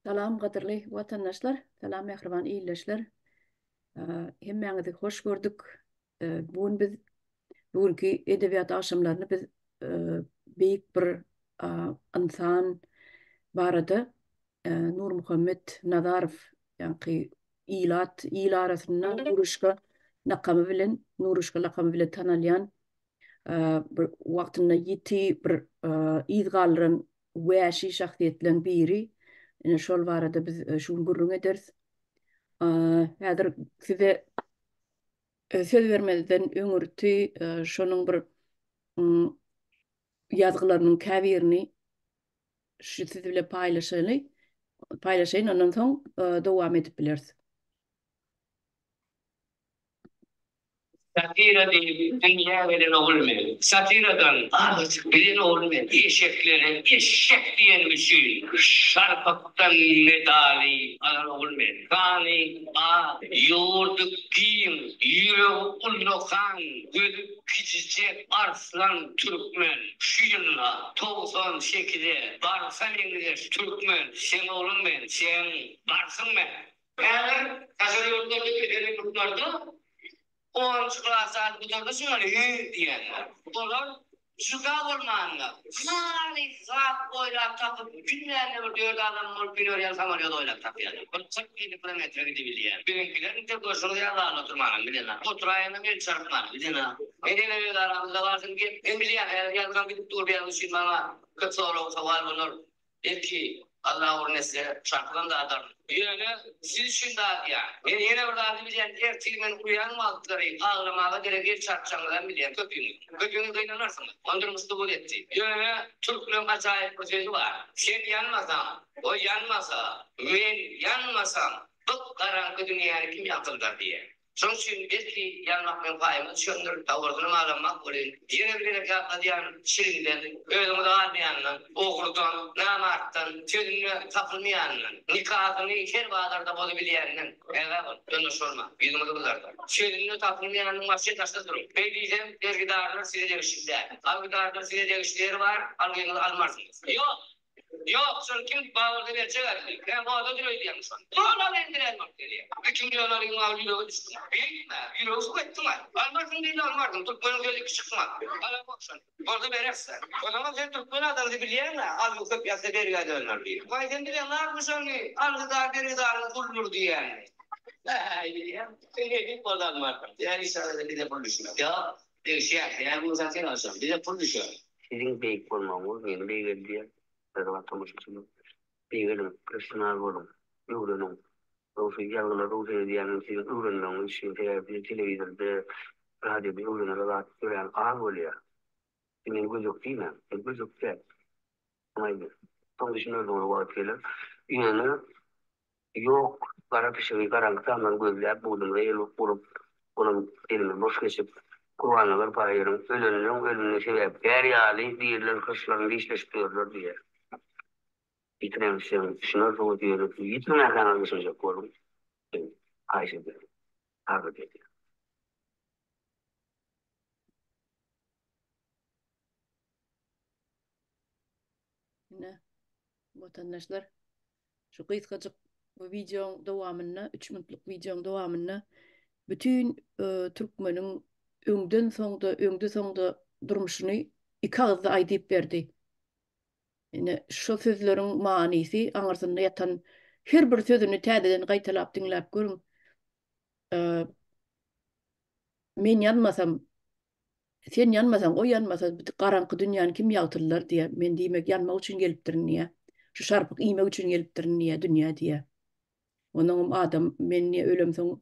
Salam gadyrly watandaşlar, salam mähriban ildeşler. Hemmäňizi hoş gördük. Bu gün biz bu günki edebiýat agşamlaryny biz beýik bir ynsan barada Nurmuhammet Nazarow, ýaňky ilat il arasynda Nuruşka lakamy bilen, Nuruşka lakamy bilen tanalýan bir wagtynda ýiti bir yz galdyran wäşi şahsyýetleň biri. Ine şol barada biz şu gün gürrüň ederis. Häzir size söz bermezden öňürti şonuň bir ýazgylarynyň käbirini şu siz bilen paýlaşaly, paýlaşaýyn, ondan soň dowam edip bileris. Satira diýip dünýä gelen ogul men. Satiradan azajyk bilen ogul men. Eşeklere eşek diýenim üçin şarpykdan medaly alan ogul men. Sany az, ýurdy giň, ýüregi ullakan, gözi kiçijek arslan türkmen. Şu ýylda 98-e barsa meňzeş türkmen seň ogluň men, seň barsyň men. Häzir daşary ýurtlarda ösen ýurtlarda onunjy klas zady gutardy şuňa hü diýenler. Olar juda bolmanda halys zat oýlap tapyp bilmände bir dört adam bolup müner ýaly samolýot oýlap tapýarlar. Bir 40-50 kilometre gidibilýär. Biziňkiler intek görşüňiz ýaly zalda oturmanam bilenok. Oturaýanam el çarpmanam bilenok. Men ýene öz aramyzda galsyn gep. Men bilýän häzir ýazgam gidip dur bu ýazgy üçin maňa köp sorag sowal bolar. Belki, Allah ugruna etse, çarpygam dadaryn. Ýöne siz üçin dadýan. Men ýene bir zady bilýän, ertir men uýan wagtlary aglamaga derek el çarpjagyňyzam bilýän, köpüňiz. Köpüňiz gynanarsyňyz. Ony durmuş subut etdi. Ýöne türkmeň ajaýyp bir sözi bar, Sen ýanmasaň, o ýanmasa, men ýanmasam, bu garaňky dünýäni kim ýagtyldar diýen. Şonuň üçin belki ýanmak meň paýyma düşendir, dogrusyny malanmak welin, ýene bir gezek ýatladýan, çilimden, özüňizi aldaýandan, ogrudan, namartdan, sözünde tapylmaýandan, nikasyny her bazarda bozubilýänden ägä boluň, ýoldaş bolmaň, ýüzüňizi gyzardar. Sözünde tapylmaýanyň başy daşda duruň. Beý diýsem, bergidarlar size degişli däl. Algydarlar size degişli ýeri bar, algyňyzy almarsyňyz. Ýok! Ýok, şony kim babarda berjek ähli. Sen oda dur öýdýäňmi şony? Doly al endiren bolup gelýär. Iki million alyň al ýürege düşdüň. Beýtme, ýüregi suw etdiň-aý. Almarsyň diýdi almarsyň. Türkmeniň sözi iki çykmaz. Alamok şony. Bolsa bereris-dä. Ozaňam sen türkmen adamsy bilýäň-ä, algy köp ýatsa bergä döner diýip. Waý sen bileňakmy şony, algydar bergidaryň guludyr diýýänini. Äý bilýän. Sen edip bolsa almarsyň. Ýa işanada bize pul düşmez. Ýok, degişýär. Ýa bu satyn alşam, bize pul düşer. Siziň beýik bolmagyňyz meni beýgeldýär, mähriban tomaşaçylar. Beýgeliň, professional boluň, öwreniň. Dogrusy, ýazgylary öwsen edýänim siziň öwrenmegiňiz üçin, sebäbi bizde telewizorda, radioda öwrenere zat örän az bolýar. Siz meni gödek diýmäň, men gödek däl. Aýdyň. Soň düşünersiňiz wagt geler. Ýöne Ýok, gara pişigi garaňky tamdan gözläp, budumyza el urup, olam elimiz boş geçip, Gurbannazar pahyryň ölenleň ölümine sebäpkär ýaly diriler hyrçlaryny dişleşip ýörler diýýär. Ýitireňseň düşünersiňiz, ýöne siz ýitirmäkäňiz düşünjek boluň. Men haýyş edýärin. Sargyt edýärin. Ine, watandaşlar, şu gysgajyk bu wideoň dowamynda, 3 minutlyk wideoň dowamynda bütin e, türkmeniň öňden soňda, öňde soňda durmuşyny iki agyzda aýdyp berdi. Ine, şu sözleriň manysy aňyrsynda ýatan her bir sözüni täzeden gaýtalap diňläp görüň. E, men ýanmasam, Sen ýanmasaň, o ýanmasa, garaňky dünýäni kim ýagtyllar diýýär. Men diýmek ýanmak üçin gelipdirin diýýär. Şu şarpyk iýmek üçin gelipdirin diýýär, dünýä diýýär. Onnoňam adam men diýýär ölemsoň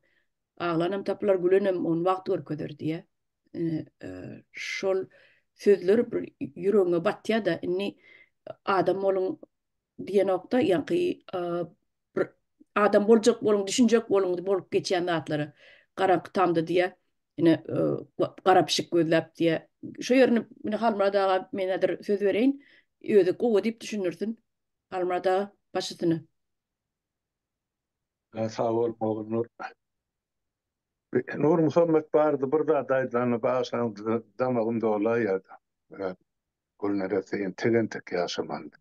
aglanam tapylar, gülenem ony wagt görkezer diýýär. Şol sözler bir ýüregiňe batýar-da, indi adam boluň diýenokda, ýaňky bir adam boljak boluň, düşünjek boluň bolup geçýän zatlara. Garaňky tamda diýýär. Ine gara pişik gözläp diýýär. Şu ýerini ine Halmyrat aga men häzir söz bereýin. Özi gowy diýip düşündirsin. Halmyrat aga baş üstüne. Sag bol Ogulnur. Nurmuhammet barada bir zat aýdylanda bagyşlaň damagym dolaýýardy. Gülnerese entek-entek ýaşamalydy.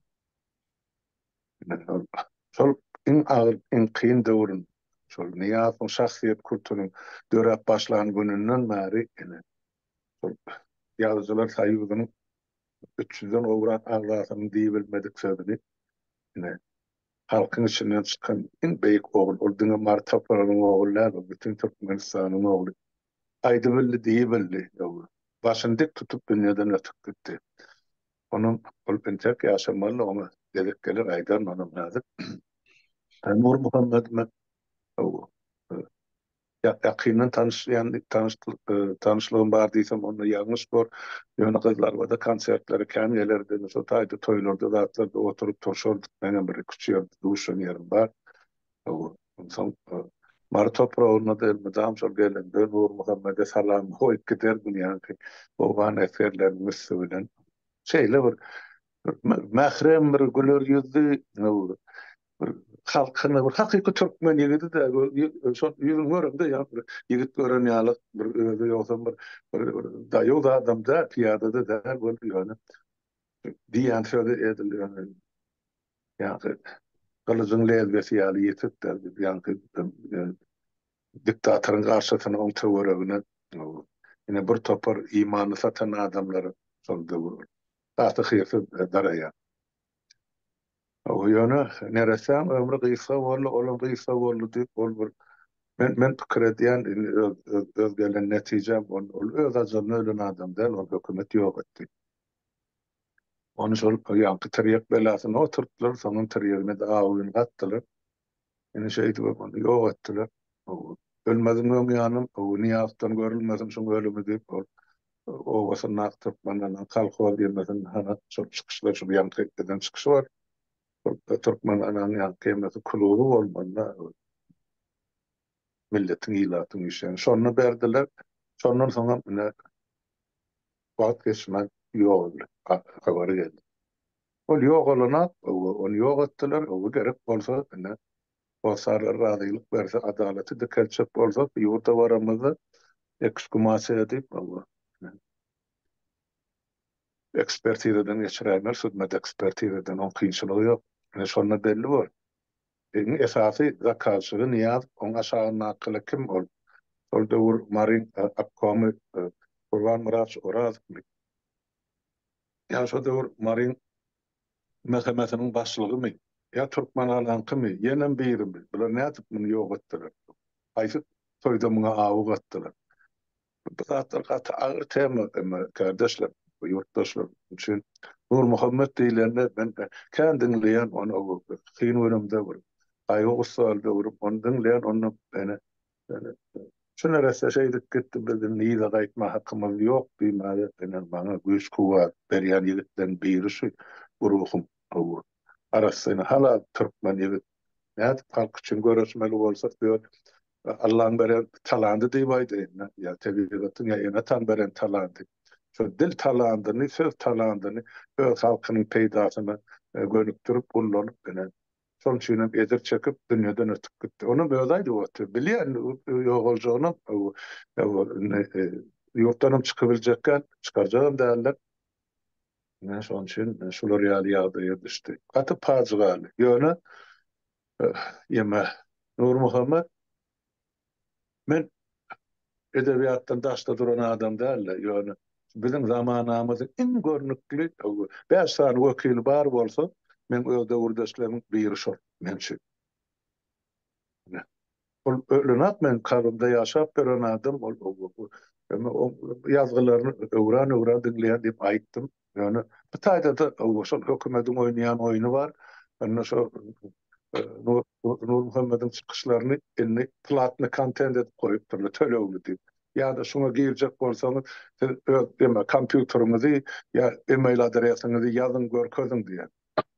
Şol. iň agyr, iň kyn döwrün, şol Nyýazowyň şahsyýet kultunyň döräp başlan gününden bäri ine, şol Ýazyjylar soýuzynyň üç ýüzden gowrak agzasynyň diýibilmedik sözüni ine, halkyň içinden çykan iň beýik ogul, ol diňe Mary topragynyň ogly däl, ol bütin Türkmenistanyň ogly. Aýdybildi, diýibildi. Başyny dik tutup dünýeden ötüp gitdi. Onam ol entek ýaşamaly, oňa gezek geler aýdaryn onam häzir. Nurmuhammet men ýakyndan tanyşýan tanyşlygym bar diýsem onda ýalňyş bor. Ýöne Gyzlarbada konsertlere kän gelerdi. Şo taýda toýlarda zatlarda oturyp turşardyk. Meňem bir iki-üç ýerde duşan ýerim bar. Onsoň Mary topragynda-da elmydam şol gelende Nurmuhammede salam goýup giderdim ýaňky owgan esgerleriniň üsti bilen. Şeýle bir mährem bir güler ýüzli bir halkyna bir hakyky türkmen ýigidi-de şol ýüzüni göremde ýa bir ýigit gören ýaly bir özi ýogsam bir bir daýaw adam däl, pyýada-da däl bolup ýöne diýýän sözi edil ýöne Ýaňky gylyjyň lezwesi ýaly ýetik-de, ýaňky diktatoryň garşysyna, oň töweregine ine bir topar imanyny satan adamlar şol döwür gaty hyrsyz daraýar. Ýöne neressäň ömri gysga boldy, olam gysga boldy diýip, ol bir men men pikir edýän indi öz öz öz gelen netijäm ol ol öz ajalyna ölen adam däl, ol hökümet ýok etdi. Ony şol ýaňky tirýek belasyna oturtdylar, soňam tirýegine-de awyny gatdylar. Ine şeýdibem ony ýok etdiler. Ölmeziň öň ýanam Nyýazowdan görülmesin şuň ölümi diýip, ol obasyndaky türkmenleriniň kolhoz ýemesini hana şol çykyşlar, şol ýaňky eden çykyşy bar. Şol türkmen anaň ýaňky ýemesi kluby bolmaly-da. Milletiň, ilatyň işlerini şonda berdiler. Şondan soňam ine wagt geçmän ýogaldy, habary geldi. Ol ýogalana, ony ýok etdiler, oba gerek bolsa, ine, hossarlar razylyk berse, adalaty dikeltjek bolsak, ýurda baramyzda eksgumasiýa diýip, oba, ekspertizadan geçiräýmeli, sudmedekspertizadan, oň kynçylygy ýok. Ine, şonda belli bor. Iň esasy zakazçygy Nyýazow, oň aşagyndakylar kim ol? Şol döwür Maryň obkomy Gurban Myraç Orazowmy? Ýa şo döwür Maryň MHM-siniň başlygymy? Ýa Türkmenalaňkymy? Ýenem birimi? Bular nädip muny ýok etdiler? Haýsy toýda muňa awy gatdylar? Bu zatlar gaty agyr tema emma kärdeşler, ýurtdaşlar üçin Nurmuhammet diýlende men kän diňleýän ony kyn günümde bir gaýgy-gussaly döwrüm ony diňleýän onda ene şu neresse şeýdip gitdi biz indi yza gaýtma hakymyz ýok diýmäge ene maňa güýç-kuwwat berýän ýigitleriň biri şu ruhum arassa ine halal türkmen ýigit nädip halk üçin göreşmeli bolsa öz Allaň beren talandy diýip aýdaýyn-da, ýa tebigatyň, ýa ene-ataň beren talandy. Şol dil talandyny, söz talandyny öz halkynyň peýdasyna gönükdirip, ullanyp, ine, şonuň üçin hem ejir çekip, dünýeden ötüp gitdi. Onam özi aýdyp otyr. Bilýän ýogaljagynam, indi ýurtdanam çykybiljekkä, çykarjagam däldir. Ine, şonuň üçin şular ýaly ýagdaýa düşdi. Gaty pajygaly. Ýöne Ýeme, Nurmuhammet, men edebiýatdan daşda duran adam däl-de, ýöne biziň zamanamyzyň iň görnükli bäş sany wekili bar bolsa, meň öz döwürdeşlerimiň biri şol, men üçin. Ine, ol ölenok, meň kalbymda ýaşap ýören adam, ol ýazgylaryny öwran-öwran diňleýän diýip aýtdym. Ýöne bu taýda-da şol hökümediň oýnaýan oýny bar. Indi şo Nurmuhammediň çykyşlaryny indi platny kontent edip goýupdyrlar, tölegli diýip. Ýa-da şuňa girjek bolsaňyz, siz öz eme kompýuteriňizi ýa email adresiňizi ýazyň, görkeziň diýen.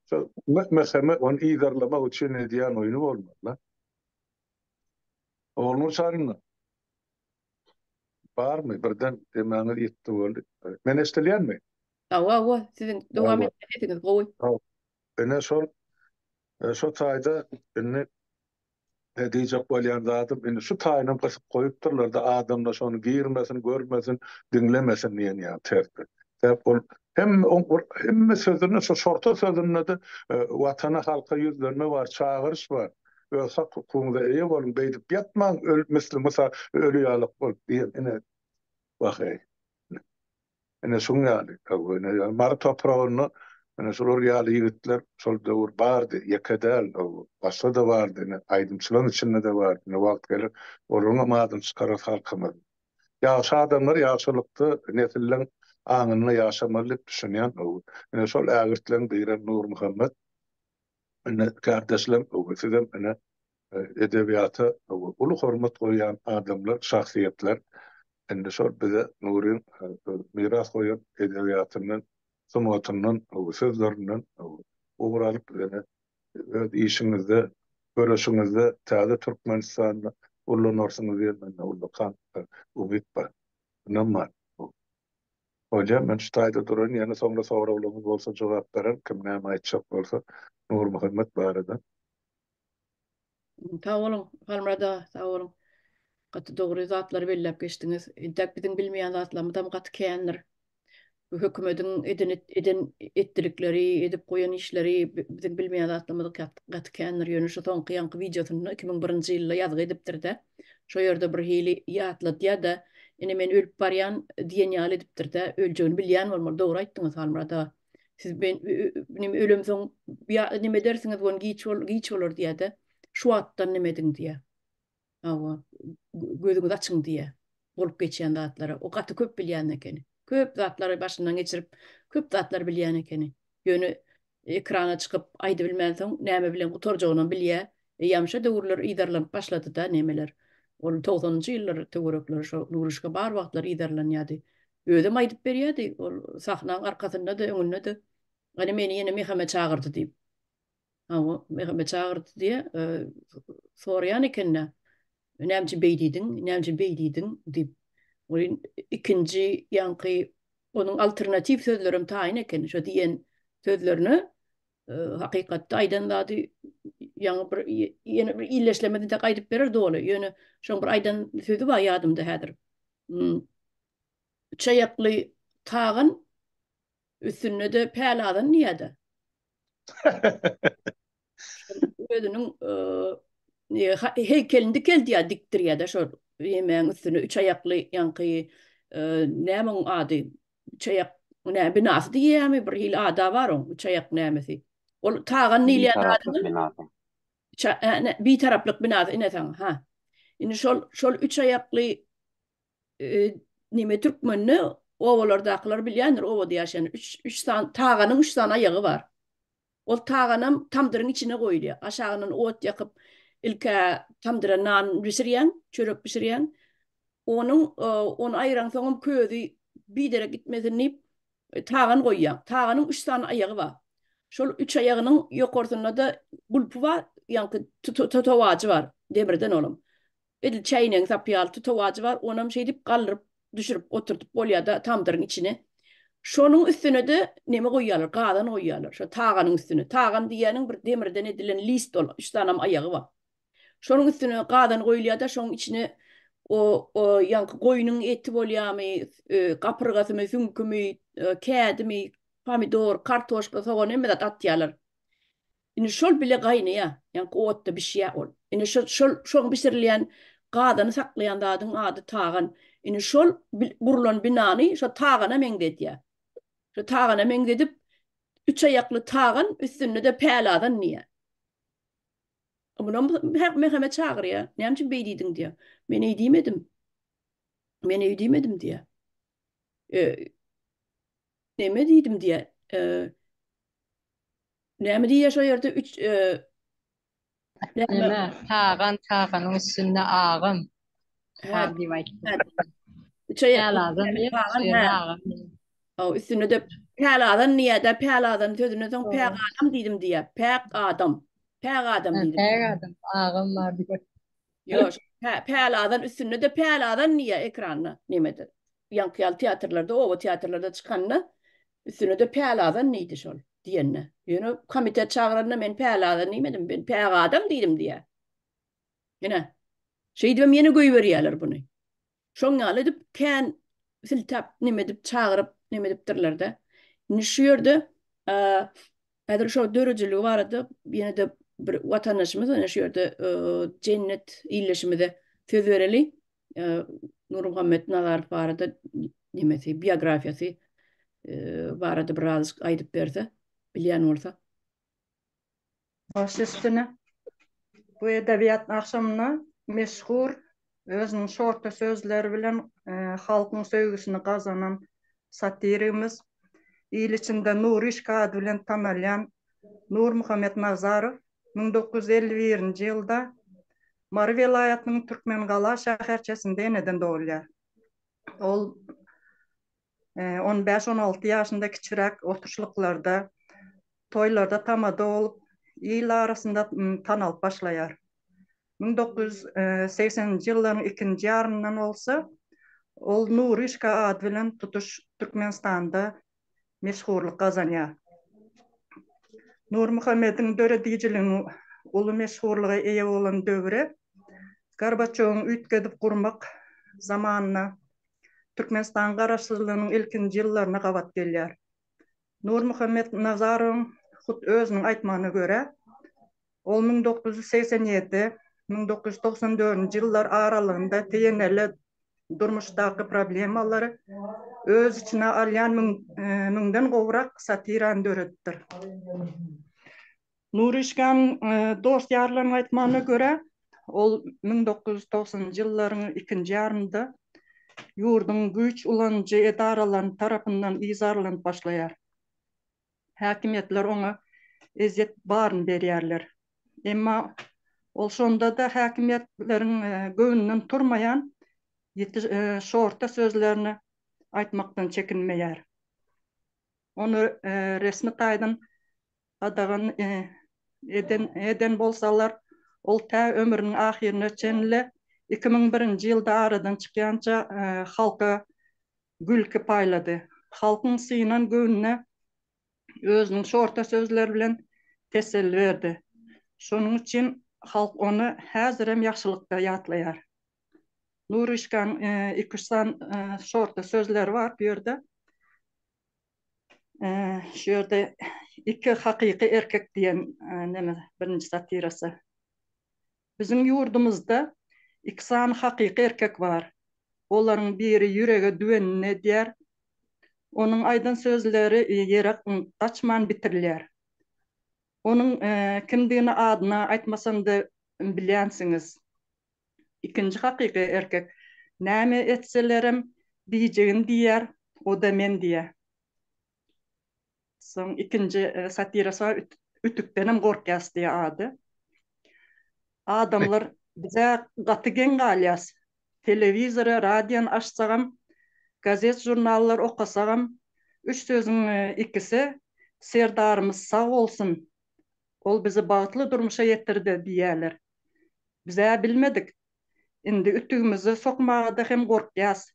Şo MHM ony yzarlamak üçin edýän oýny bolmaly-da. Ogulnur Çaryna. Barmy? Birden demäňiz ýitdi boldy. Men eşdilýänmi? Hawa, hawa, siziň dowam etmeli sesiňiz gowy. Ine şol şo taýda indi diýjek bolýan zadym indi şu taýynam gysyp goýupdyrlar-da adamlar şony girmesin, görmesin, diňlemesin diýen ýaly terzde. Sebäp ol. Hemme oň hemme sözünde şo şorta sözünde-de watana halka ýüzlenme bar, çagyryş bar. Öz hak hukugyňyza eýe boluň, beýdip ýatmaň öl misli mysa öli ýalyk bolup diýen ine wah-eý. Ine şuň ýaly, ine Mary topragynda ine şular ýaly ýigitler şol döwür bardy, ýeke däl, başga-da bardy, ine aýdymçylaryň içinde-de bardy, ine wagt geler olaryňam adyny çykararys halkymyz. Ýagşy adamlar ýagşylykda nesilleň aňynda ýaşamaly diýip düşünýän, ine şol ägirtleň birem Nurmuhammet. Ine kärdeşlerim, sizem ine edebiýata uly hormat goýýan adamlar, şahsyýetler. Indi şol bize Nuryň miras goýan edebiýatyndan, sungatyndan, sözlerinden ugur alyp, ýene öz işiňizde, göreşiňizde täze Türkmenistanda ullanarsyňyz diýen mende ullakan umyt bar, ynam bar. Bolýa, men şu taýda duraýyn, ýene soňra soraglaryňyz bolsa jogap bererin, kim näme aýtjak bolsa Nurmuhammet barada. Sag boluň, Halmyrat aga, sag boluň. Gaty dogry zatlary belläp geçdiňiz. Entäk biziň bilmeýän zatlarymyzam gaty kändir. Bu hökümediň eden eden etdilikleri, edip goýan işleri biziň bilmeýän zatlarymyz gaty kändir. Ýöne şu soňky ýaňky wideosynda 2001-nji ýylda ýazgy edipdir-de. Şo ýerde bir hili ýatladýa-da, ine men ölüp barýan diýen ýaly edipdir-de, öljegini bilýän bolmaly. Dogry aýtdyňyz Halmyrat aga. Siz men neme ölemsoň ýa neme edersiňiz ony giç bol giç bolar diýýä-de. Şu wagtdan neme ediň diýýä. Hawa, gözüňizi açyň diýýä. Bolup geçýän zatlara. O gaty köp bilýän ekeni. Köp zatlary başyndan geçirip, köp zatlary bilýän ekeni. Ýöne ekrana çykyp aýdybilmänsoň näme bilen gutarjagynam bilýä. Eýýäm şo döwürler yzarlanyp başlady-da nemeler. Ol togsanynjy ýyllar töwerekleri şo Nuruşka bar wagtlar yzarlanýardy. Özem aýdyp berýärdi, ol sahnaň arkasynda-da, öňünde-de. Gani meni ýene Meheme çagyrdy diýip. Hawa, Meheme çagyrdy diýe, soraýan eken-dä. Näme üçin beý diýdiň, näme üçin beý diýdiň diýip. Welin ikinji ýaňky onuň alternatiw sözlerem taýyn eken. Şo diýen sözlerine hakykatda aýdan zady ýaňy bir ýene bir illeşlemeden aýdyp berer doly. Ýöne şoň bir aýdan sözi bar ýadymda häzir. Üç aýakly tagan üstünde-de pälazan diýýär-de. Özüniň heýkelini dikeldýär, dikdirýär-de şol ýemäň üstüne üç aýakly ýaňky näme oň ady? Üç aýak näme binasy diýýärmi? Bir hili ada bar oň, üç aýak nämesi. Ol Tagan diýilýän Bitaraplyk binasy. Bitaraplyk binasy ine saňa, ha. Indi şol şol üç aýakly neme türkmende obalardakylar bilýändir, obada ýaşaýan üç üç sany Taganyň üç sany aýagy bar. Ol taganam tamdyryň içine goýulýar. Aşagyndan ot ýakyp, ilk-ä tamdyra nan bişirýäň, çörek bişirýäň. Onuň ony aýraňsoňam közi biderek gitmesin diýip, tagan goýýaň. Taganyň üç sany aýagy bar. Şol üç aýagynyň ýokarsynda-da gulpy bar, ýaňky tutawajy bar, demirden olam. Edil çäýnegiň sapy ýaly tutawajy bar, onam şeýdip galdyryp, düşürip oturdyp bolýar-da tamdyryň içine. Şonuň üstüne-de neme goýýarlar, gazan goýýarlar, şo taganyň üstüne. Tagan diýýäniň bir demirden edilen list ol, üç sanam aýagy bar. Şonuň üstüne gazan goýulýar-da, şonuň içine o, o ýaňky goýnuň eti bolýarmy, gapyrgasymy, süňkümi, kädimi, pomidor, kartoşka, sogan hemme zat atýarlar. Indi şol bile gaýnaýar, ýaňky otda bişýär ol. Indi şo şol şoň bişirilýän gazany saklaýan zadyň ady tagan. Indi şol gurlan binany şo tagana meňzedýär. Şo tagana meňzedip, üç aýakly tagan, üstünde-de pälazan diýýär. Munam Meheme çagyrýar. Näme üçin beý diýdiň diýýär. Men eý diýmedim. Men eý diýmedim diýýär. Neme diýdim diýýär. Näme diýýär şo ýerde üç näme? Tagan taganyň üstünde agam. Bar diýip aýtdy. Üç aýakly tagan hä. Haw üstünde de pälazan diýýär-de, pälazan sözünden soň päk adam diýdim diýýär. Päk adam. Päk adam diýdim. Päk adam, agam bar diýip. Ýok, pälazan üstünde-de pälazan diýýär ekranda nemede. Ýaňky ýaly teatrlarda, oba teatrlarda çykanda üstüne-de pälazan diýdi şol diýende. Ýöne komitet çagyranda men pälazan diýmedim, men päk adam diýdim diýýär. Ine, şeýdibem ýene goýberýärler buny. Şoň ýaly edip kän siltäp neme edip çagyryp neme edipdirler-de. Indi şu ýerde häzir şo döredijiligi barada ýene-de bir watandaşymyz ine şu ýerde Jennet ildeşimize söz bereli. Nurmuhammet Nazarow barada nemesi, biografiýasy barada birazajyk aýdyp berse, bilýän bolsa. Baş üstüne. Bu edebiýat agşamyna meşhur özüniň şorta sözleri bilen halkyň söýgüsini gazanan satirigimiz, il içinde Nuryşka ady bilen tanalýan Nurmuhammet Nazarow 1951-nji ýylda Mary welaýatynyň Türkmengala şäherçesinde eneden dogulýar. Ol On bäş-on alty ýaşynda kiçiräk oturyşlyklarda, toýlarda tamada bolup, il arasynda tanalyp başlaýar. 1980-nji ýyllaryň ikinji ýaryndan bolsa, ol Nuryşka ady bilen tutuş Türkmenistanda meşhurlyk gazanýar. Nurmuhammediň döredijiliginiň uly meşhurlyga eýe bolan döwri Gorbaçýowyň üýtgedip gurmak zamanyna Türkmenistanyň Garaşsyzlygynyň ilkinji ýyllaryna gabat gelýär. Nurmuhammet Nazarowyň hut özüniň aýtmagyna görä, ol 1987, 1994-nji ýyllar aralygynda teýeneli durmuşdaky problemalary öz içine alýan müňden gowrak satirany döredipdir. Nuryşkanyň dost-ýarlarynyň aýtmagyna görä, ol 1990-njy ýyllaryň ikinji ýarymynda ýurduň güýç ulanyjy edaralary tarapyndan yzarlanyp başlaýar. Häkimiýetler oňa ezýet baryny berýärler. Emma ol şonda-da häkimiýetleriň göwnünden turmaýan ýiti şorta sözlerini aýtmakdan çekinmeýär. Ony resmi taýdan gadagan eden eden bolsalar, ol tä ömrüniň ahyryna çenli, 2001-nji ýylda aradan çykýança halka gülki paýlady. Halkyň synan göwnüne özüniň şorta sözleri bilen teselli berdi. Şonuň üçin halk ony häzirem ýagşylykda ýatlaýar. Nuryşkanyň iki-üç sany şorta sözleri bar bu ýerde. Şu ýerde Iki hakyky erkek diýen neme birinji satirasy. Biziň ýurdumyzda iki sany hakyky erkek bar. Olaryň biri ýürege düwenini edýär. Onuň aýdan sözleri ýere gaçman bitirilýär. Onuň kimdigini adyny aýtmasam-da bilýänsiňiz. Ikinji hakyky erkek näme etselerem diýjegini diýýär, o-da men diýýär. Soň ikinji satirasy bar, Ütükdenem gorkýas diýýär ady. Adamlar bizä gaty geň galýas. Telewizory, radiony açsagam, gazet-žurnallar okasagam, üç sözüň ikisi Serdarymyz sag bolsun, ol bizi bagtly durmuşa ýetirdi diýýärler. Biz-ä bilmedik. Indi ütügimizi sokmaga-da hem gorkýas.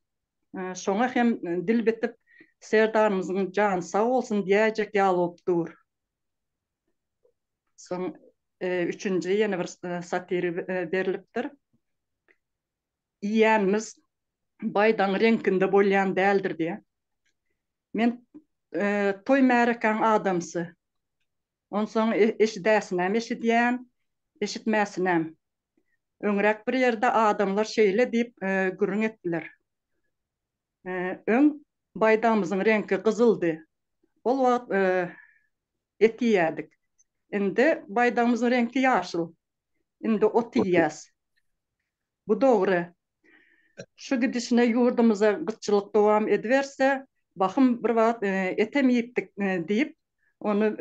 Şoňa hem dil bitip, Serdarymyzyň jany sag bolsun diýäýjek ýaly bolup dur. Soň üçünji ýene bir satiri berlipdir. Iýýänimiz baýdagyň reňkinde bolýan däldir diýýär. Men toý-märekäň adamsy. Onsoň eşidäsinem eşidýän, eşitmäsinem. Öňräk bir ýerde adamlar şeýle diýip gürrüň etdiler. Öň baýdagymyzyň reňki gyzyldy. Ol wagt et iýýärdik. Indi baýdagymyzyň reňki ýaşyl. Indi ot iýýäs. Bu dogry. Şu gidişine ýurdumyza gytçylyk dowam ediberse, bahym bir wagt etem iýipdik diýip, ony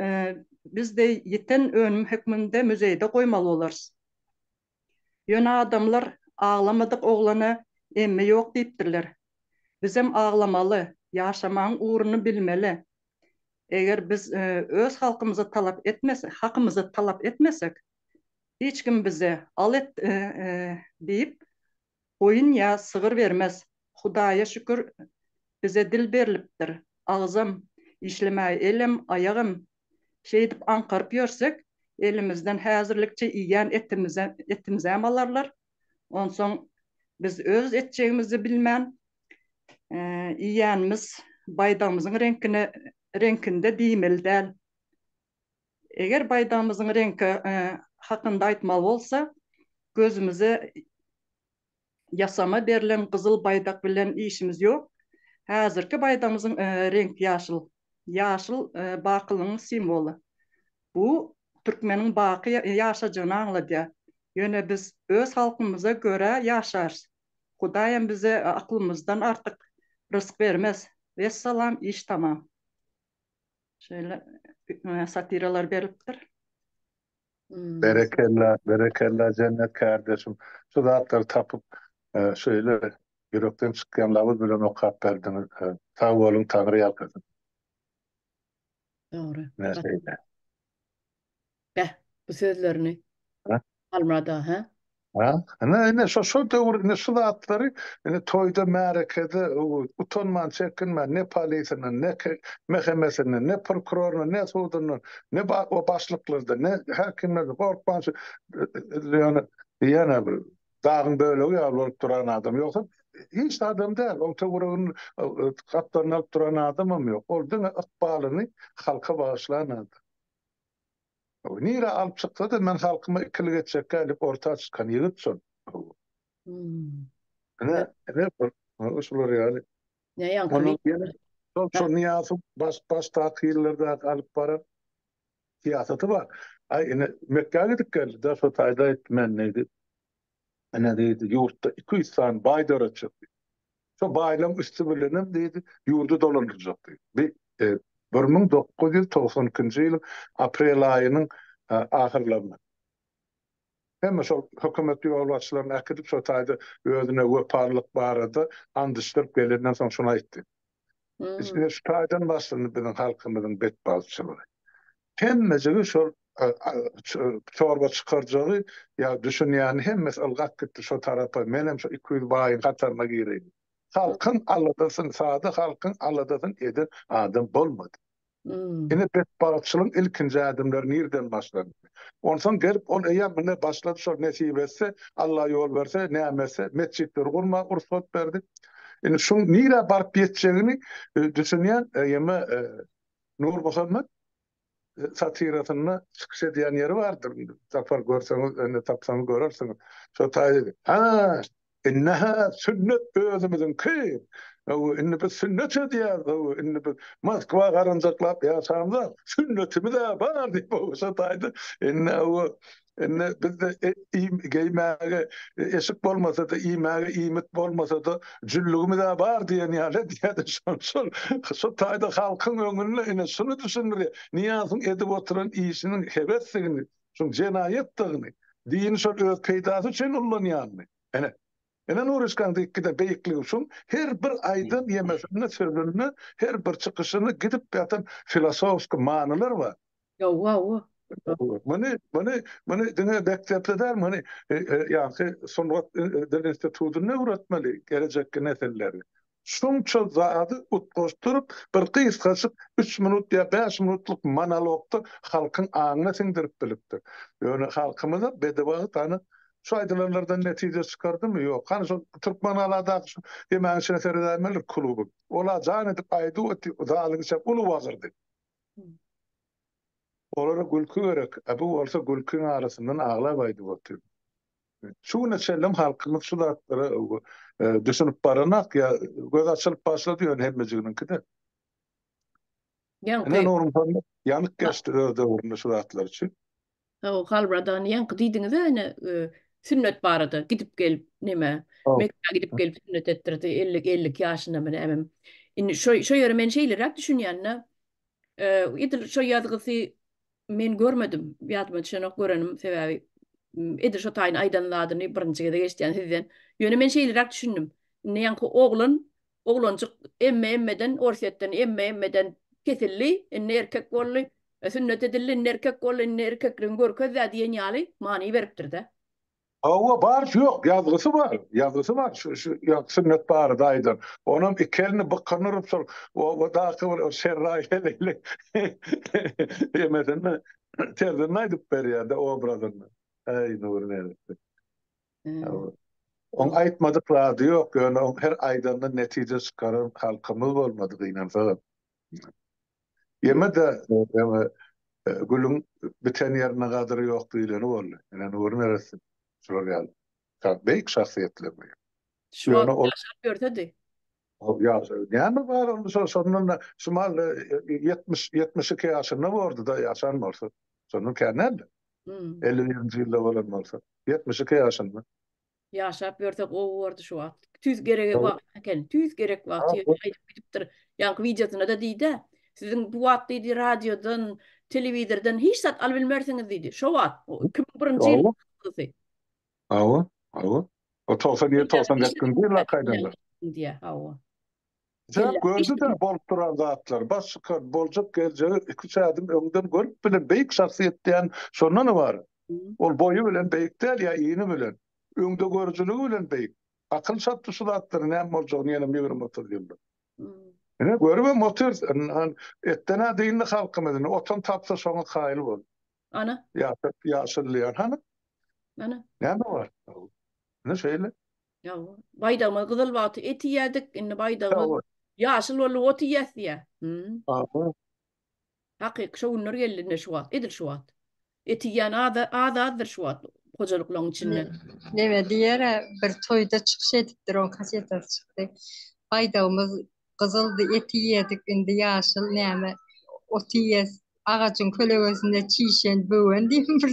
biz-de ýiten önüm hökmünde muzeýde goýmaly bolarys. Ýöne adamlar aglamadyk oglana emme ýok diýipdirler. Bizem aglamaly, ýaşamagyň ugruny bilmeli. Eger biz öz halkymyza talap etmesek, hakymyzy talap etmesek, Hiç kim bize, Al et diýip, goýun ýa sygyr bermez. Hudaýa şükür, bize dil berlipdir, agzam, işlemäge elem, aýagam. Şeýdip aňkaryp ýörsek, elimizden häzirlikçe iýýän etimizem alarlar. Onsoň biz öz etjegimizi bilmän, iýýänimiz baýdagymyzyň reňkine. reňkinde diýmeli däl. Eger baýdagymyzyň reňki hakynda aýtmaly bolsa, gözümize ýasama berlen gyzyl baýdak bilen işimiz ýok. Häzirki baýdagymyzyň reňki ýaşyl. Ýaşyl bakylygyň simwoly. Bu türkmeniň baky ýaşajagyny aňladýar. Ýöne biz öz halkymyza görä ýaşarys. Hudaýam bize aklymyzdan artyk rysk bermez. Wessalam iş tamam. Şeýle satiralar berlipdir. Berekella, berekella Jennet kardeşim. Şu zatlary tapyp şeýle ýürekden çykýan labyz bilen okap berdiňiz. Sag boluň Taňry ýalkasyn. Dogry. Ine şeýle. Beh, bu sözlerini Halmyrat aga, hä? Ha, ine, ine şo şo döwür ine şu zatlary ine toýda, märekede utanman, çekinmän ne polisinden, ne MHM-sinden, ne prokuroryndan, ne sudundan, ne o başlyklardan, ne häkimlerden gorkman şu ýöne diýýän bir dagyň bölegi ýaly bolup duran adam. Ýogsa hiç adam däl, oň töweregini gapdalyny alyp duran adamam ýok. Ol diňe ykbalyny halka bagyşlan adam. Nirä alyp çyksa-da men halkyma ikilik etjekkä diýip orta çykan ýigit şol. Ine, ine şular ýaly. Ne ýaňky? Ýene şol şol Nyýazow baş başdaky ýyllardaky alyp baran syýasaty bar. Aý ine Mekgä gidip geldi-de şo taýda aýtdy men diýdi. Ine diýdi ýurtda 200 sany baý döretjek diýdi. Şo baýlaryň üsti bilenem diýdi, ýurdy dolandyrjak diýdi. Bi 1992-nji ýylyň aprel aýynyň ahyrlarynda. Hemme şol hökümet ýolbaşçylaryny äkidip şo taýda özüne wepalylyk barada and içdirip gelenden soň şuny aýtdy. Ine şu taýdan başlandy biziň halkymyzyň betbagtçylygy. Hemmejigi şol çorba çykarjagy ýa düşünýäni hemmesi ylgap gitdi şo tarapa, menem şo 200 baýyň hataryna gireýin. Halkyň aladasyny, sada halkyň aladasyny eden adam bolmady. Ine betbagtçylygyň ilkinji ädimleri nirden başlandy. Onsoň gelip ol eýýäm ine başlady şol nesip etse, Alla ýol berse, näme etse, metjitleri gurmaga rugsat berdi. Indi şuň nirä baryp ýetjegini düşünýän ýeme Nurmuhammet satirasynda çykyş edýän ýeri bardyr. Tapar görseňiz, indi tapsaňyz görersiňiz. Şo taýda, Ha, indi-hä sünnet özümiziňki. Hawa, indi biz sünnet edýäris, hawa, indi biz Moskwa garanjaklap ýaşamzok, sünnetimiz-ä bar diýip, hawa, şo taýda indi, hawa, Indi bizde geýmäge eşik bolmasa-da, iýmäge iýmit bolmasa-da, jüllügimiz-ä bar diýen ýaly edýär-de, şol şol şu taýda halkyň öňünde ine şuny düşündirýär. Nyýazowyň edip oturan işiniň hebesdigini, şuň jenaýatdygyny, dini şol öz peýdasy üçin ullanýanyny. Ine, ine Nuryşkaň diýip giden beýikligi şuň her bir aýdan ýemesinde, sözünde, her bir çykyşynda gidip ýatan filosofski manylar bar. Ýowa, o. Muny, muny, muny diňe mekdepde däl, muny ýaňky sungat dil institutynda öwretmeli gelejekki nesilleri. Şunça zady utgaşdyryp, bir gysgajyk üç minut ýa bäş minutlyk monologda halkyň aňyna siňdirip bilipdir. Ýöne halkymyza bedibagt hany şu aýdylanlardan netije çykardymy? Ýok. Hany şol Türkmengaladaky şu ýemäň içine seredäýmelidir klubyň. Ol-a jan edip aýdyp otyr, zalyň içem uly wagyrdy. Olara gülki gerek, a bu bolsa gülkiň arasyndan aglap aýdyp otyr. Şu güne çenlem halkymyz şu zatlara düşünip baranak ýa göz açylyp başlady ýöne hemmejiginiňki-de. Ýaňky Ine Nurmuhammet ýanyk geçdi öz döwründe şu zatlar üçin. Hawa Halmyrat aga ýaňky diýdiňiz-ä ine sünnet barada gidip gelip neme Mekgä gidip gelip sünnet etdirdi 50 52 ýaşyndamy nämem. Indi şo şo ýere men şeýleräk düşünýän-de. Edil şo ýazgysy men görmedim. Ýadyma düşenok görenim sebäbi edil şo taýyn aýdan zadyny birinji gezek eşidýän sizden. Ýöne men şeýleräk düşündim. Indi ýaňky oglan Oglanjyk emme-emmeden, Orsýetden emme-emmeden kesildi, indi erkek boldy, sünnet edildi, indi erkek boldy, indi erkekligiňi görkez-dä diýen ýaly many beripdir-dä. Hawa, bar, ýok, ýazgysy bar, ýazgysy bar, şu, şu, ýa, sünnet barada aýdan. Onam iki elini bykyny urup şol obadaky bir şerraý heleýli emesinde, terzinde aýdyp berýär-de, obrazynda. Äý, Nury neresse. Oň aýtmadyk zady ýok, ýöne oň her aýdanyndan netije çykaran halkymyz bolmady gynansagam. Ýeme-de ýeme gülüň biten ýerinde gadyry ýok diýleni boldy. Ine Nury neresse şular ýaly beýik şahsyýetler. Şu wagt ýaşap ýörsedi. Ýaşa näme bar onda şo şondan da şu mal 70 72 ýaşynda bordy-da ýaşan bolsa. Şondan kän däldi. 51-nji ýylda bolan bolsa. 72 ýaşynda. Ýaşap ýörse gowy bordy şu wagt. Tüýs geregi wagt eken. Tüýs gerek wagty aýdyp gidipdir. Ýaňky wideosynda-da diýdi. Siziň bu wagt diýdi radiodan, telewizordan hiç zat alyp bilmersiňiz diýdi. Şo wagt 2001-nji ýyl. Hawa, hawa. O 97, 98-nji ýyllar gaýdanlar. Diýýär, hawa. Sebäp gördi-de bolup duran zatlary, baş çykar, boljak geljegi iki-üç ädim öňden görüp bilen beýik şahsyýet diýen şondan ybarat. Ol boýy bilen beýik däl ýa ini bilen, öňdegörüjiligi bilen beýik. Akyl çatdy şu zatlary näme boljagyny ýenem ýigrimi-otuz ýylda. Ine görübem otyrys. Etden-ä dyndy halkymyz indi. Otam tapsa şoňa kaýyl bol. Ana. Ýaşyl, ýaşyl diýýär. Hany? Ana. Näme bar? Ine şeýle. Ýa, baýdagymyz gyzyl wagty et iýerdik, indi baýdagymyz ýaşyl boldy, ot iýýäs diýýär. Hmm. Aha. Hakyky şo günler geldi indi şu wagt, edil şu wagt. Et iýýän az az azdyr şu wagt hojalyklaryň içinde. Neme diýer-ä, bir toýda çykyş edipdir, oň kasetasy çykdy. Baýdagymyz gyzyldy, et iýerdik, indi ýaşyl näme, ot iýýäs. Agajyň kölegesinde çişen böwen diýip bir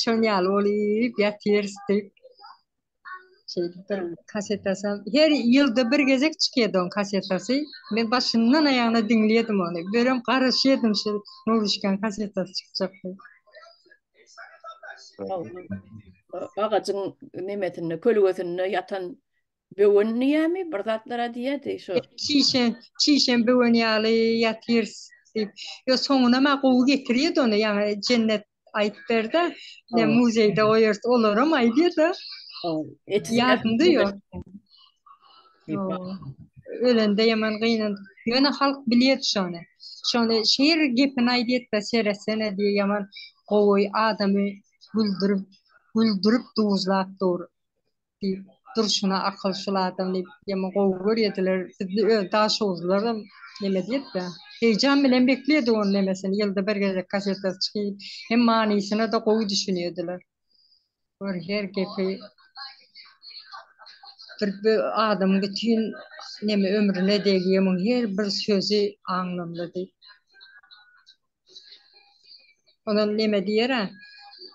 şon ýaly bolup ýatyrys diýip. Şeýdip bir kasetasy her ýylda bir gezek çykýardy oň kasetasy. Men başyndan aýagyna diňleýärdim ony. Birem garaşýardym şu Nuruşkaň kasetasy çykjak diýip. Agajyň nemesinde, kölegesinde ýatan Böwen diýýämi? Bir zatlara diýýärdi şo. Çişen, çişen böwen ýaly ýatyrys diýip. Ýo soňunam-a gowy getirýärdi ony, ýaňy Jennet aýdyp berdi. Ne muzeýde goýarys, olaram aýdýar-da. Ýadymda ýok. Ölende ýaman gynandyk. Ýöne halk bilýärdi şony. Şony şeýr gepini aýdýardy-da, seretsene diýýär, ýaman gowy adamy güldürip, güldürip duzlap dur. Diýip, durşuna akyl şul adam diýip, ýaman gowy görýärdiler. Bizi öz daşoguzlylaram neme diýip-de, heýjan bilen bekleýärdik onuň nemesini, ýylda bir gezek kasetasy çykyp, hem manysyna-da gowy düşünýärdiler. Gör, her gepi bir adamyň bütin neme ömrüne degýär, muň her bir sözi aňlamlydy. Onam neme diýer-ä,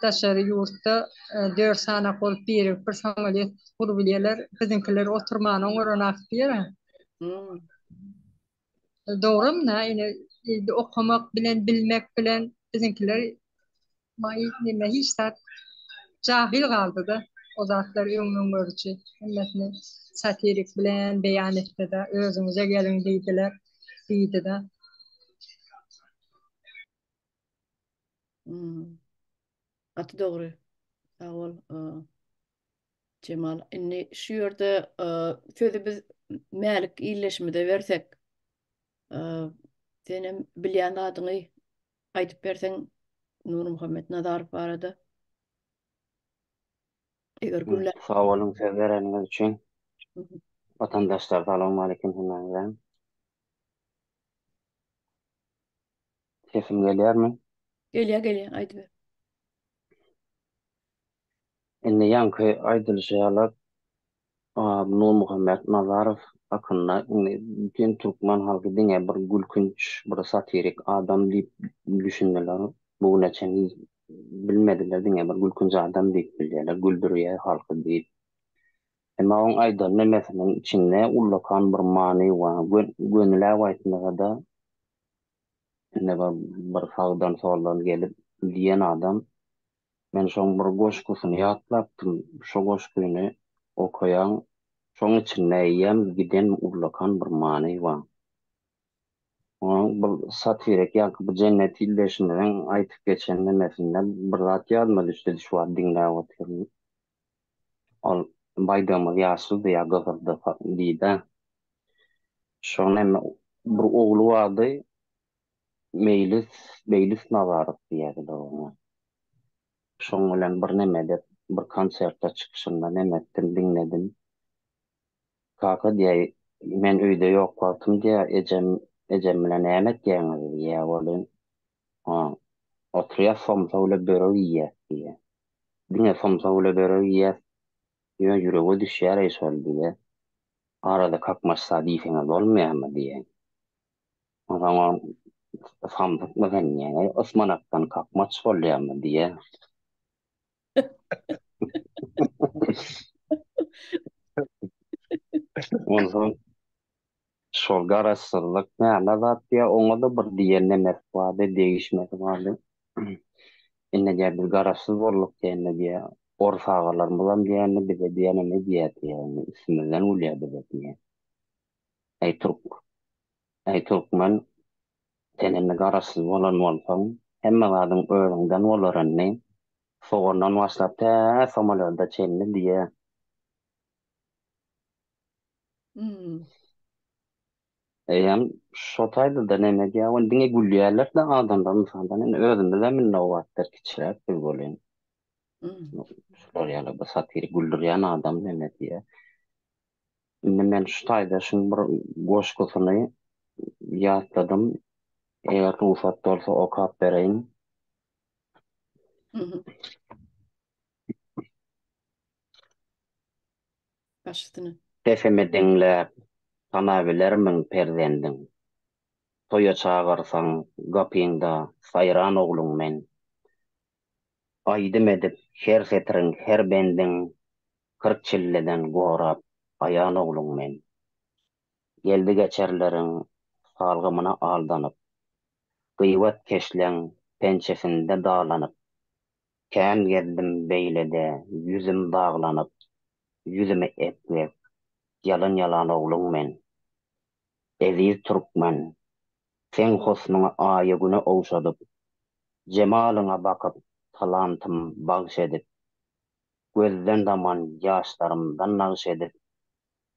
daşary ýurtda dört sanak bolup birigip bir samolýot gurup bilýärler, biziňkiler oturmany oňaranak diýer-ä. Dogrum-da, ine, okamak bilen, bilmek bilen biziňkiler neme hiç zat jahyl galdy-da, o zatlar öňden görüji hemmesini satirik bilen beýan etdi-de, özüňize geliň diýdiler, diýdi-de. Hmm. Gaty dogry. Sag bol. Jemal, indi şu ýerde sözi biz Mälik ildeşimize bersek, senem bilýän zadyňy aýdyp berseň Nurmuhammet Nazarow barada. Eger gürläp. Sag boluň söz bereniňiz üçin. Watandaşlar salowmaleýkim hemmäňize. Sesim gelýärmi? Gelýär, gelýär, aýdyber. Indi ýaňky aýdylyşy ýaly Nurmuhammet Nazarow hakynda indi bütin türkmen halky diňe bir gülkünç, bir satirik adam diýip düşündiler. Bu güne çenli bilmediler, diňe bir gülkünç adam diýip bilýärler, güldürýär halky diýip. Emma oň aýdan nemesiniň içinde ullakan bir many bar. Gönüläp aýtmasa-da, indi bir sagdan-soldan gelip diýen adam Men şoň bir goşgusyny ýatlapdym. Şo goşgyny okaýaň, şoň içinde eýýäm giden ullakan bir many bar. Onuň bir satirik ýaňky bu Jennet ildeşimiziň aýtyp geçen nemesinde bir zat ýadyma düşdi, şu wagt diňläp otyryn. Ol baýdagymyz ýaşyldy ýa gyzyldy diýdi. Şoň hem bir ogly bardy, Meýlis, Meýlis Nazarow diýýärdiler oňa. Şoň bilen bir nemede, bir konsertde çykyşynda neme etdim, diňledim. Kaka diýýär, men öýde ýok wagtym diýýär, ejem. Ejem bilen näme etýäňiz diýýär welin, ha, oturýas somsa bile börek iýýäs diýýär. Diňe somsa bile börek iýýäs, ýöne ýürege düşýär-eý şol diýýär. Arada kakmaç zat iýseňiz bolmaýarmy diýýär. Onsoň ol samsykmy sen diýýär. Eý, ysmanakdan kakmaç bolýarmy diýýär. Onsoň şol garaşsyzlyk näme zat diýýär, oňa-da bir diýen nemesi bardy, degişmesi bardy. Indi diýýär, biz garaşsyz bolduk diýýär, indi diýýär, orus agalarymyzam diýýär, indi bize diýýär, neme diýýär diýýär, indi üstümizden gülýär bize diýýär. Eý türk, eý türkmen, sen indi garaşsyz bolan bolsaň, hemme zadyň özüňden bolar indi. Sogandan başlap tä samolýoda çenli diýýär. Hmm. Eýýäm şo taýda-da neme diýýär, ony diňe gülýärler-de adamlar mysaldan indi özümizem indi o wagtlar kiçiräk biz welin. Hmm. Şular ýaly bir satyr güldürýän adam neme diýýär. Indi men şu taýda şuň bir goşgusyny ýatladym. Eger rugsat bolsa okap bereýin. Mhm. Baş üstüne. Sesimi diňläp, tanabilermiň perzendiň? Toýa çagyrsaň, gapyňda saýran ogluň men. Aýdym edip her setiriň, her bendiň, 40 çilleden gorap aýan ogluň men. Geldi-geçerleriň salgymyna aldanyp, Gyýbat-keşleň pençesinde dalanyp, Kän gezdim beýlede ýüzüm baglanyp, Ýüzümi epgek, ýalan ýalan ogluň men. Eziz türkmen, seň husnuňy Aýa-Güne ogşadyp, Jemalyňa bakyp talantym bagş edip, Gözden daman ýaşlarymdan nagş edip,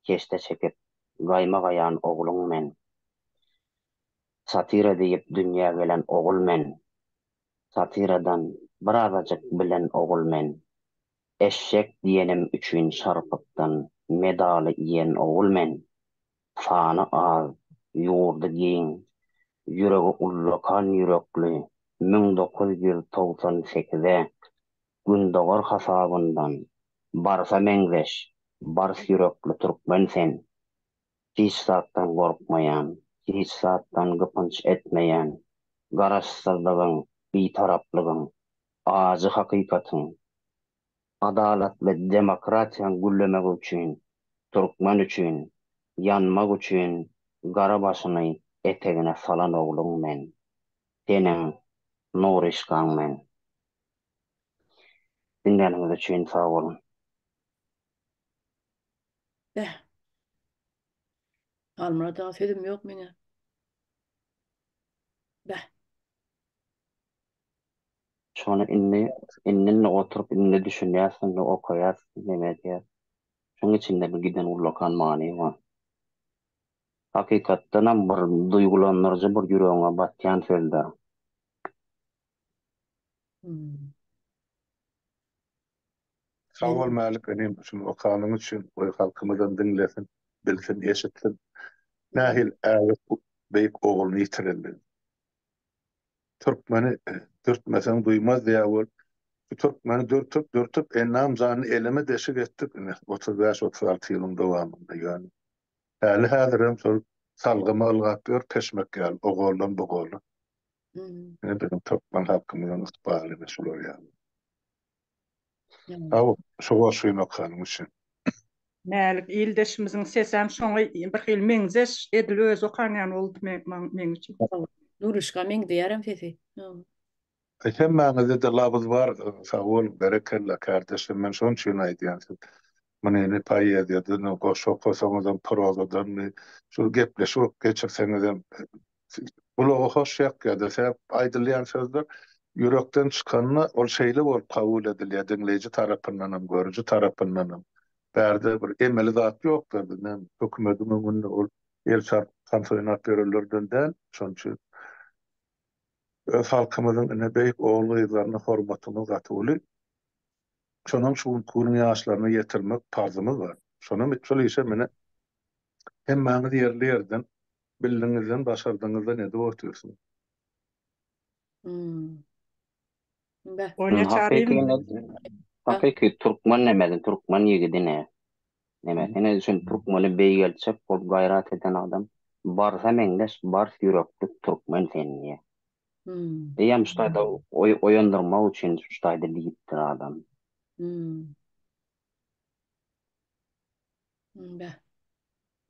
Keşde çekip, gaýma gaýan ogluň men. Satira diýip dünýä gelen ogul men. Satiradan birazajyk bilen ogul men. Eşşek diýenim üçin şarpykdan medaly iýen ogul men. Sany az, ýurdy giň, ýüregi ullakan ýürekli 1998-e Gündogar hasabyndan barsa meňzeş bars ýürekli türkmen sen. Hiç zatdan gorkmaýan, hiç zatdan gypynç etmeýän, Garaşsyzlygyň, Bitaraplygyň, ajy hakykatyň, adalatly demokratiýaň güllemegi üçin, türkmen üçin, ýanmak üçin gara başyny etegine salan ogluň men. Seniň Nuryşkaň men. Diňläniňiz üçin sag boluň. Beh. Halmyrat aga sözüm ýok meňe. Beh. Şony indi indi indi oturyp indi düşünýäs indi okaýas neme edýäs. Şuň içinde bir giden ullakan many bar. Hakykatdanam bir duýgulandyryjy bir ýüregiňe batýan sözler. Hmm. Sag bol Mälik inim şuny okanyň üçin goý halkymyzam diňlesin bilsin eşitsin nähili ägirt beýik ogluny ýitirendigini. Türkmeni dürtmeseň duýmaz diýýär bol şu türkmeni dürtüp dürtüp ennam janyny eleme deşik etdik ine 35 36 ýylyň dowamynda ýöne häli häzirem şol salgyma ylgap ýör peşmek ýaly o goldan bu gola. Ine biziň türkmen halkymyzyň ykbaly ine şular ýaly. Sag bol şu goşgyny okanyň üçin. Mälik ildeşimiziň sesem şoňa bir hili meňzeş edil özi okan ýaly boldy meň üçin. Nuryşka meňzeýärem sesi. Aý hemmäňizde-de labyz bar sag boluň berekella kärdeşler men şoň üçin aýdýan siz muny poeziýadan goşgy okasaňyzam prozadanmy şu gepleşik geçirseňizem Gulaga hoş ýakýar-da, sebäp aýdylýan sözler ýürekden çykanda ol şeýle bolup kabul edilýär diňleýji tarapyndanam, görüji tarapyndanam. Bärde bir emeli zat ýok-da, biz näme hökümediň öňünde ol el çarpyp tans oýnap ýörenlerden däl. Şonuň üçin öz halkymyzyň ine beýik ogul-gyzlaryna hormatymyz gaty uly. Şonam şu günki günüň ýaşlaryna ýetirmek parzymyz bar. Şonam şol işe mine hemmäňiz ýerli-ýerden. Bildiňizden, başardyňyzdan edip otyrsyňyz. Hmm. Beh. Olýa Hakyky Çaryýew. Hakyky türkmen nemesi, türkmen ýigidi ne? Neme, ine üçin türkmeni beýgeltjek bolup gaýrat eden adam, barsa meňzeş bars ýürekli türkmen sen diýýär. Hmm. Eýýäm şu taýda oýandyrmak üçin şu taýda diýipdir adam. Hmm. Beh.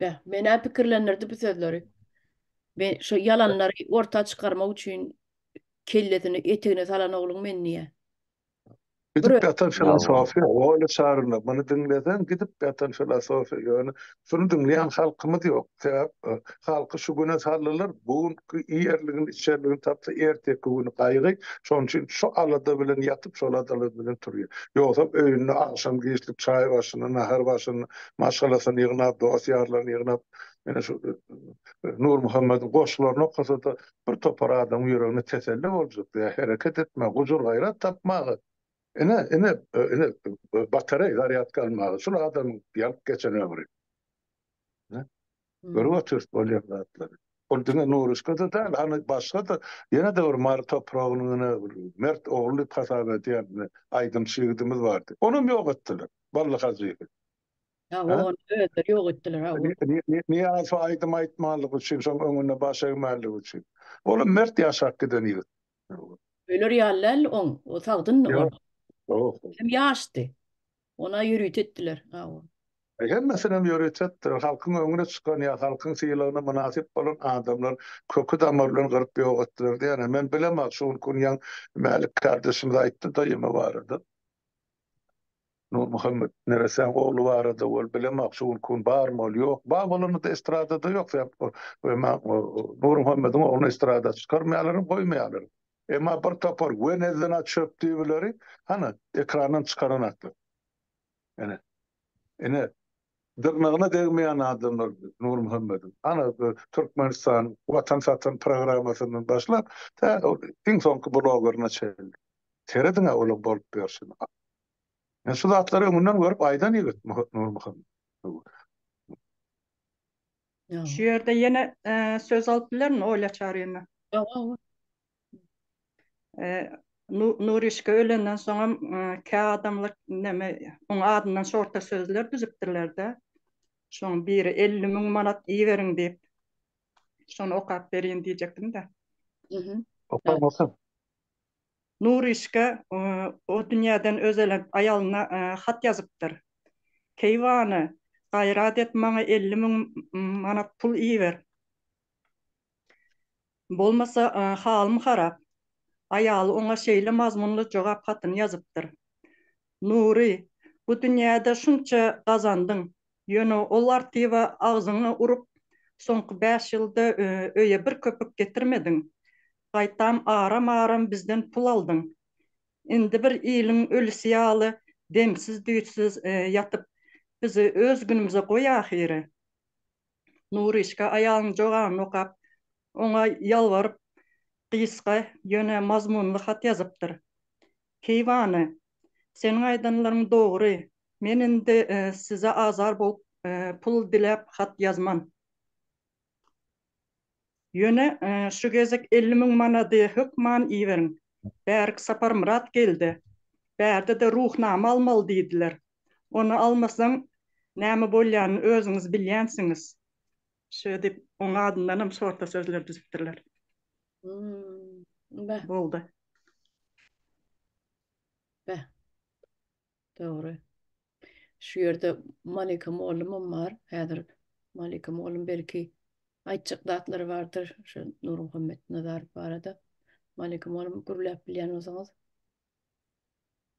Beh. Menä pikirlendirdi bu sözleri. Men şu ýalanlary orta çykarmak üçin kellesini etegine salan ogluň men diýýär. Gidip ýatan filosofiýa, oýly çaryna, muny diňleseň gidip ýatan filosofiýa, ýöne şuny diňleýän halkymyz ýok. Sebäp halky şu güne saldylar, bu günki iýerligini, içerligini tapsa erteki güni gaýgy, şonuň üçin şu alada bilen ýatyp, şol alada bilen turýar. Ýogsam öýünde agşam giçlik çaý başynda, nahar başynda maşgalasyny ýygnap, dost-ýarlaryny ýygnap, ine şu Nurmuhammediň goşgularyny okasa-da Bir topar adamyň ýüregine teselli boljak, ýa hereket etmäge, gujur-gaýrat tapmaga, ine, ine, ine, batareý zarýadka almaga, şul adamyň ýanyp geçen ömri. Ine, görüp otyrys bolýan zatlary. Ol diňe Nuryşka-da däl, hany başga-da, ýene-de bir Mary topragynyň ine bir mert ogly diýip hasap edýän ine aýdymçy ýigidimiz bardy. Onam ýok etdiler, Bally Hajyýewi. Hawa, ony özleri ýok etdiler, hawa. Nyýazow aýdym aýtmanlygy üçin, şoň öňünde baş egmänligi üçin. Olam mert ýaşap giden ýigit. Öler ýaly däldi oň, o sagdyndy ol. Ýok. Hem ýaşdy. Ona ýörite etdiler, hawa. Hemmesinem ýörite etdiler. Halkyň öňüne çykan ýa halkyň sylagyna mynasyp bolan adamlar köki-damary bilen gyryp ýok etdiler diýýän. Men bilemok, şu günki gün ýaň Mälik kardeşimiz aýtdy-da ýeme barada. Nurmuhammet neressäň ogly barada ol bilemok şu günki gün barmy ol ýok bar bolany-da estradada ýok sebäp Nurmuhammediň ogluny estrada çykarmaýarlaram goýmaýarlaram emma bir topar wenezina çöp düýbileri hany ekrandan çykaranaklar ine ine dyrnagyna degmeýän adamlar Nurmuhammediň hany Türkmenistan watan satan programmasyndan başlap tä iň soňky blogerine çenli serediň-ä olaň bolup ýörşüne. Men şu zatlary öňünden görüp aýdan ýigit Nurmuhammet. Şu ýerde ýene söz alyp bilerin Olýa Çaryýewna. Hawa. Nuryşka ölenden soňam kä adamlar neme oň adyndan şorta sözler düzüpdirler-de. Şoň biri 50 müň manat iberiň diýip. Şony okap berin diýjekdim-de. Oka, oka. Nuryşka o dünýäden özelenip aýalyna hat ýazypdyr. Keýwany, gaýrat et maňa 50 müň manat pul iber. Bolmasa halym harap. Aýaly oňa şeýle mazmunly jogap hatyny ýazypdyr. Nury, bu dünýäde şunça gazandyň, ýöne ol artiwe agzyňy urup, soňky bäş ýylda öýe bir köpük getirmediň. Gaýtam aram-aram bizden pul aldyň. Indi bir iliň ölüsi ýaly demsiz-düýtsüz ýatyp, bizi öz günümize goý ahyry. Nuryşka aýalynyň jogabyny okap, oňa ýalbaryp, gysga, ýöne mazmunly hat ýazypdyr. Keýwany, seniň aýdanlaryň dogry. Men indi size azar bolup pul diläp hat ýazman. Ýöne şu gezek 50 müň manady hökman iberiň. Bärik Saparmyrat geldi. Bärde-de Ruhnama almaly diýdiler. Ony almasaň, näme bolýanyny özüňiz bilýänsiňiz. Şeýdip, oň adyndanam şorta sözler düzüpdirler. Beh. Boldy. Beh. Dogry. Şu ýerde Malika mollumam bar. Häzir Malika mollum belki aýtjak zatlary bardyr şu Nurmuhammet Nazarow barada. Malika mollum gürläp bilýän bolsaňyz.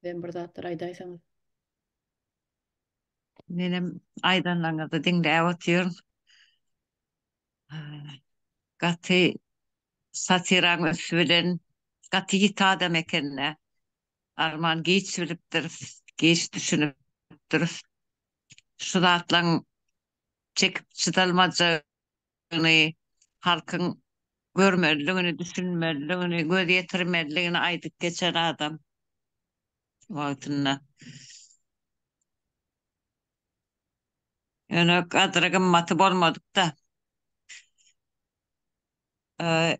Sizem bir zatlar aýdaýsaňyz. Menem aýdanlaryňyzy diňläp otyryn. Gaty satiraň üsti bilen gaty ýiti adam eken-dä. Arman giç bilipdiris, giç düşünipdiris. Şu zatlaň çekip çydalmajagyny halkyň görmelidigini, düşünmelidigini, göz ýetirmelidigini aýdyp geçen adam wagtynda. Ýöne gadyry gymmaty bolmadyk-da.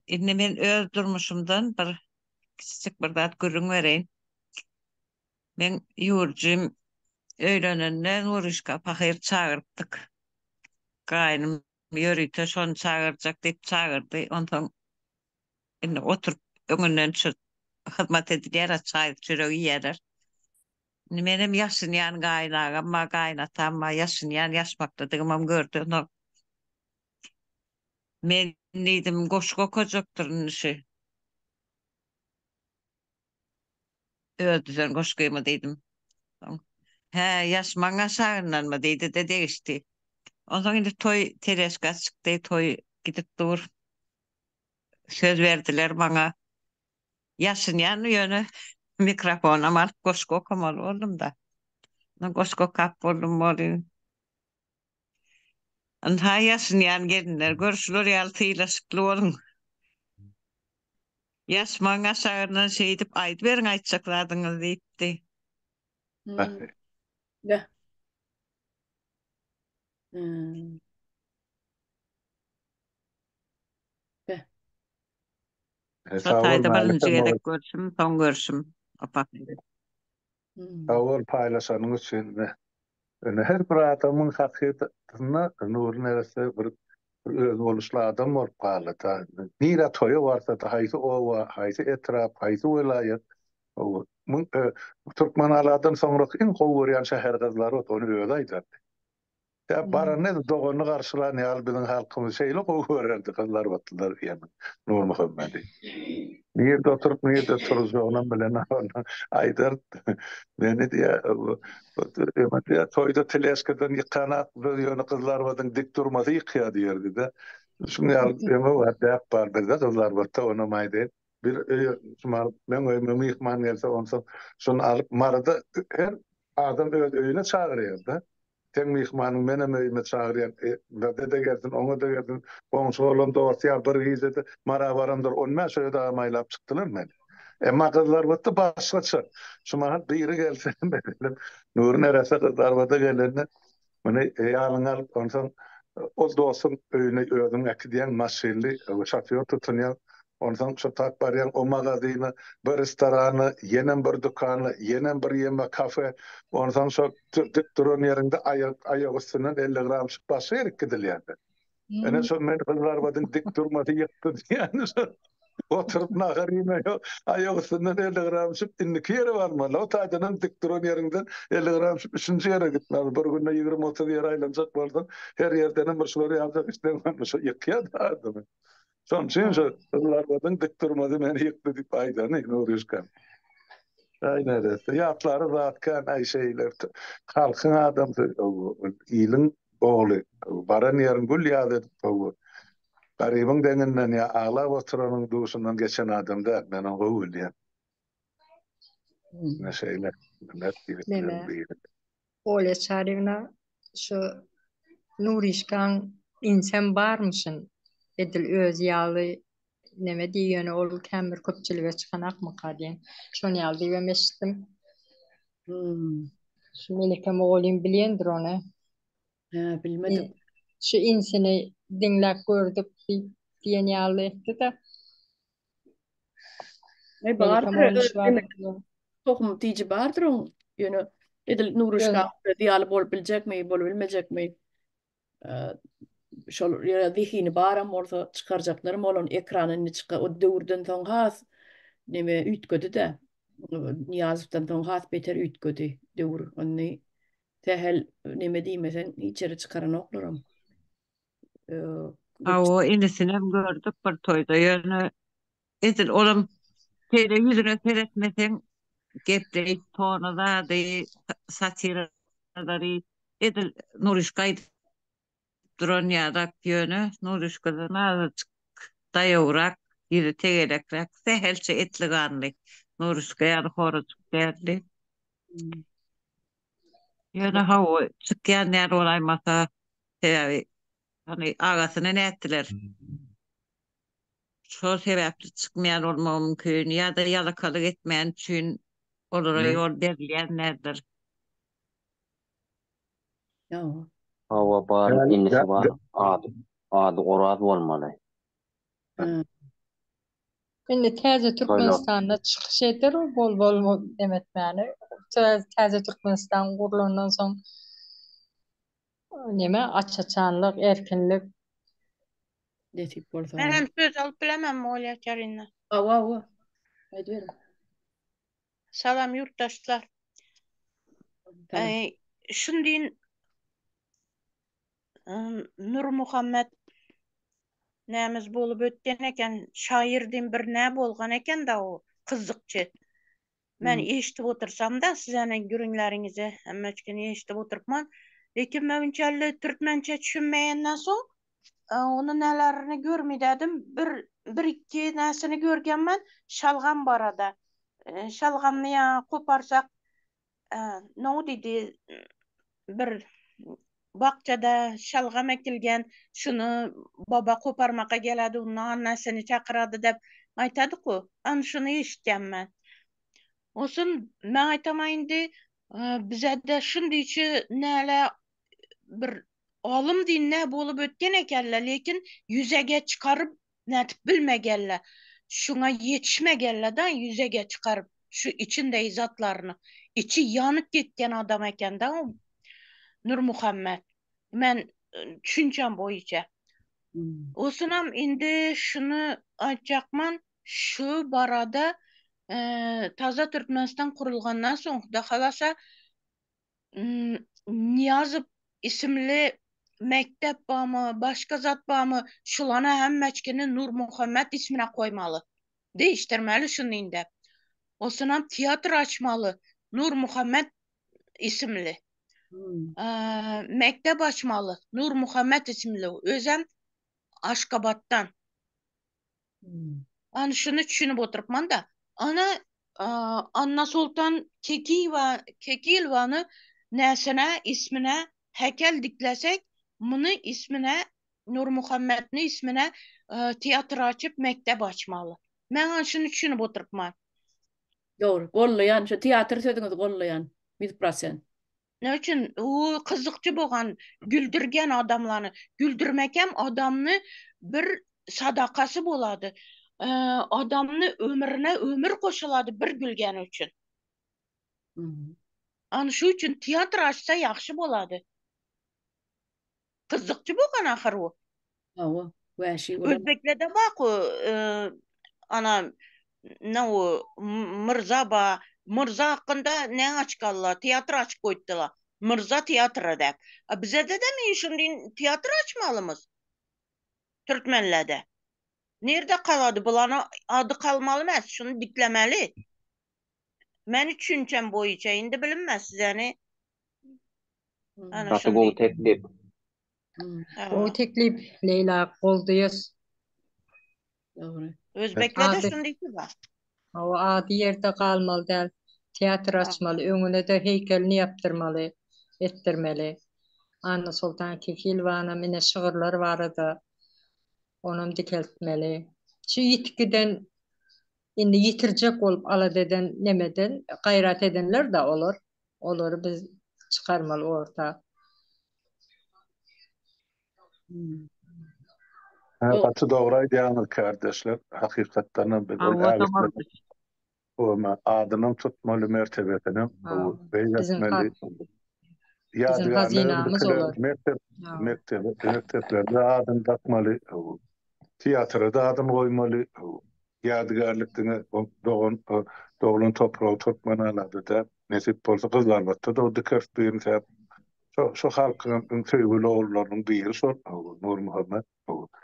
Indi men öz durmuşymdan bir kiçijik bir zat gürrüň bereýin. Meň ýurjym öýlenende Nuryşka pahyr çagyrypdyk. Gaýnym ýörite şony çagyrjak diýip çagyrdy. Onsoň indi oturyp öňünden şu hyzmat edilýär-ä, çaý, çörek iýýärler. Indi menem ýaşynýan gaýyn agam bar, gaýyn atam bar, ýaşynýan, ýaşmaklydygymam gördi. Onsoň men diýdim, goşgy okajakdyryn indi şu. Öz düzen goşgymy diýdim. Soň, Hä, ýaşmagyň aşagyndanmy diýdi-de degişdi. Onsoň indi toý teležka çykdy, toý gidip dur. Söz berdiler maňa. Ýaşynýan ýöne mikrofonam alyp goşgy okamaly boldum-da. Goşgy okap boldum welin. Ynha ýaşynýan gelinler, gör şular ýaly sylaşykly boluň. Ýaşmagyň aşagyndan şeýdip aýdyberiň aýtjak zadyňyzy diýipdi. Beh. Hmm. Beh. Şo taýda birinji gezek görşüm, soň görşüm. Opa. Sag bol paýlaşanyň üçin. Ine her bir adamyň hakydasynda Nury neresse bir özboluşly adam bolup galdy-da. Nirä toýa barsa-da, haýsy oba, haýsy etrap, haýsy welaýat, Türkmenaladan soňraky iň gowy görýän şäheri gyzlary ony özi aýdardy. Ýa baranda edil doganyny garşylan ýaly biziň halkymyz şeýle gowy görerdi gyzlarbatlylar diýen Nurmuhammedi. Nirde oturyp nirde turjagynam bilenok aýdar meni diýä öňe diýä toýda teležkadan ýykanak biz ýöne gyzlarbadyň dik durmasy ýykýa diýerdi-de. Şuň ýaly öňe bar däp bar bizde gyzlarbatda onam aýdaýyn. Bir öýe şumal meň öýüme myhman gelse onsoň şuny alyp Maryda her adam öz öýüne çagyrýar-da. Seň myhmanyň menem öýüme çagyrýan, Dede gelsin, oňa-da gelsin, goňşy-golam, dost-ýar bir gijede Mara baramdyr, 15 öýe dagam aýlap çykdylar meni. Emma Gyzlarbada başgaça. Şu mahal biri gelse, meselem, Nury neresse Gyzlarbada gelende, muny ýanyňa alyp, onsoň ol dostuň öýüne özüň äkidýäň, maşynly, şofýor tutunýaň, Onsoň şo tap barýaň o magazyna, bir restorana, ýenem bir dükana, ýenem bir ýeme kafe. Onsoň şo dik duran ýeriňde aýak aýak üstünden 50 gramçyk başga ýerik gidilýär-de. Ine şo meni Gyzylarbadyň dik durmasy ýykdy diýýän şo. Oturyp nahar iýme ýok, aýak üstünden 50 gram içip indiki ýere barmaly. O taýdanam dik duran ýeriňden 50 gram içip üçünji ýere gitmeli. Bir günde 20-30 ýere aýlanjak bolsaň, her ýerdenem bir şular ýaljak işleň barmy, şo ýykýar-da adamy. Şonuň üçin şu Gyzylarbadyň dik durmasy meni ýykdy diýip aýdany Nuryşkam. Aý neresse, ýatlary zat kän, aý şeýle halkyň adamsy, iliň ogly, baran ýerin gül ýaz edip, garybyň deňinden ýa aglap oturanyň duşundan geçen adam däl, men ony gowy bilýän. Ine şeýle, mert ýigitleriň biri. Olýa Çaryýewna şu Nuryşkaň insem barmyşyn edil özi ýaly neme diý ýöne ol kän bir köpçülige çykanakmyka diýen şony ýaly diýibem eşitdim. Hmm. Şu Melike mugallym bilýändir ony. Hä, bilmedim. Şu insini diňläp gördük diýip diýen ýaly etdi-de. Aý bardyr, tohum tiji bardyr oň. Ýöne edil Nuryşka özi ýaly bolup biljekmi, bolup bilmejekmi? Şol ýere zehini baram bolsa çykarjaklaram bolan ekrana indi çyka o döwürden soň has neme üýtgedi-de. Nyýazowdan soň has beter üýtgedi döwür. Ony sähel neme diýmeseň hiç ýere çykaranoklaram. Hawa, inisinem gördük bir toýda, ýöne edil olam şeýle ýüzüne seretmeseň gepleýiş tony zady, satiralary edil Nuryşka aýdyp duran ýarak, ýöne Nuryşkadan azajyk daýawrak, ýüzi tegelekräk, sähelçe etli-ganly, Nuryşka ýaly horajyk däldi. Ýöne hawa, çykýan ýaly bolaýmasa, sebäbi hany agasyna nätdiler? Şol sebäpli çykmaýan bolmagy mümkin ýa-da ýalakalyk etmeýän üçin olara ýol berilýän däldir. Hawa bar inisi bar ady ady Oraz bolmaly. Indi täze Türkmenistanda çykyş eder o bol bol demetmäni. Täze Türkmenistan gurlandan soň neme aç-açanlyk, erkinlik. Nesip bolsa. Men hem söz alyp bilemem Olýa Karina. Hawa, hawa. Aýdyberiň. Salam ýurtdaşlar. Şundin Nurmuhammet nämiz bolup ötgen eken, şaýyr diýen bir nä bolgan eken-da o gyzykçy. Men eşidip otursam-da sizeniň gürrüňleriňizi hemmeçkini eşidip oturypman. Lekin men unçally türkmençe düşünmeýänden soň ony nälerini görmedädim. Bir bir iki näsini görgenmen şalgam barada. Şalgamny ýa koparsak No diýdi, bir bakjada şalgam ekilgen, şuny baba koparmaka geledi, onda annasyny çakyrady diýip aýtady-ku. Ana şuny eşitýän men. Olsun men aýtama indi bize-de şundyçy näle bir alym diýin nä bolup ötgen ekenler, lekin ýüzege çykaryp nätip bilmegelle, şuňa ýetişmegelle-da ýüzege çykaryp şu içindei zatlaryny. Içi ýanyp gitgen adam eken-da o Nurmuhammet. Men düşünjäm boýunça. Osunam indi şuny aýtjakman, şu barada Taza Türkmenistan gurulgandan soň, Huda halasa, Nyýazow isimli mekdep barmy, başga zat barmy, şulana hemmeçkini Nurmuhammet ismine koýmaly. Değiştirmeli şuny indi. Osunam teatr açmaly Nurmuhammet isimli. Mekdep açmaly Nurmuhammet isimli. Özem Aşgabatdan. Ana şuny düşünip oturypman-da. Ana Annasoltan Kekiýewa, Kekilowany näsine, ismine hekel diklesek, muny ismine, Nurmuhammetni ismine teatr açyp, mekdep açmaly. Men ana şuny düşünip oturypman. Dogry, gollaýan, şu teatr sözüňizi gollaýan, 100%. Ne üçin u gyzykçy bolgan güldürgen adamlany güldürmekem adamny bir sadakasy bolady. Adamny ömrüne ömür goşulady bir gülgeni üçin. Ana şu üçin teatr açsa ýagşy bolady. Gyzykçy bolgan ahyr u. Hawa, wäşi bolan. Özbeklerde bak o ana ne o Myrza ba. Myrza hakynda ne açkallar, teatr açyp goýupdylar. Myrza teatry däp. A bizede de men şundy teatr açmalymyz. Türkmenlerde. Nirde kalady bulana ady kalmaly emas, şuny diklemeli. Meni düşünjem boýunça indi bilinmez sizeni. Ana Gaty gowy teklip. Gowy teklip Leýla goldaýas. Dogry. Özbeklerde şundyky bar. Hawa ady ýerde galmaly däl. Teatr açmaly, öňüne-de heýkelini ýapdyrmaly, etdirmeli. Annasoltan Kekilowanam ine şygyrlar barada onam dikeltmeli. Şu ýitip giden indi ýitirjek bolup alada eden nemeden gaýrat edenler-de olar. Olary biz çykarmaly orta. Hä, gaty dogry aýdýaňyz kärdeşler. Hakykatdanam biz ol ägirtleriň adynam tutmaly, mertebesinem beýgeltmeli. Biziň hazynamyz olar. Mekdep, mekdep, mekdeplerde adyny dakmaly, teatra-da adyny goýmaly. Ýadygärlik diňe dogan doglan topragy Türkmenalada däl, nesip bolsa Gyzlarbatda-da dikeris birini sebäp şo şo halkyň iň söýgüli ogullarynyň biri şol Nurmuhammet.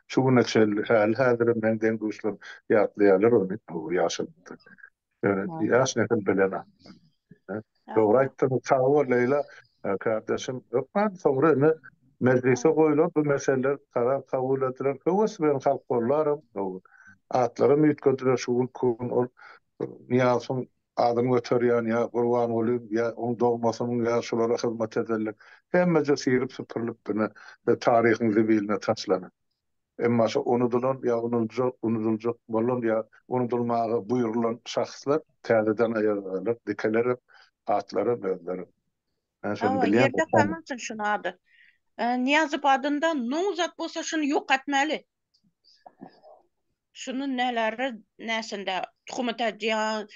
Şu güne çenli häli-häzirem meň deň-duşlarym ýatlaýarlar ony ýaşalykda. Ýöne ýaş nesil bilenok. Dogry aýtdyňyz, sag bol Leýla kardeşim. Hökman soňra ine mejlise goýular bu meseleler, karar kabul ediler. Höwes bilen halk gollaram. Atlaram üýtgediler şu günki gün ol Nyýazowyň adyny göterýän ýa Gurbangulyň ýa oň dogmasynyň ýa şulara hyzmat edenler hemmeje syryp-süpürilip ine taryhyň zibiline taşlanan. Emma şo unudylan ýa unudyljak, unudyljak bolan ýa unudylmaga buýrulan şahslar täzeden aýaga galar, dikelerem, atlaram özlerem. Men şony Hawa, bilýän. ýerde galmasyn şuny ady. Nyýazow adynda nowzat bolsa şuny ýok etmeli. Şuny näleri näsinde tuhumy täjýan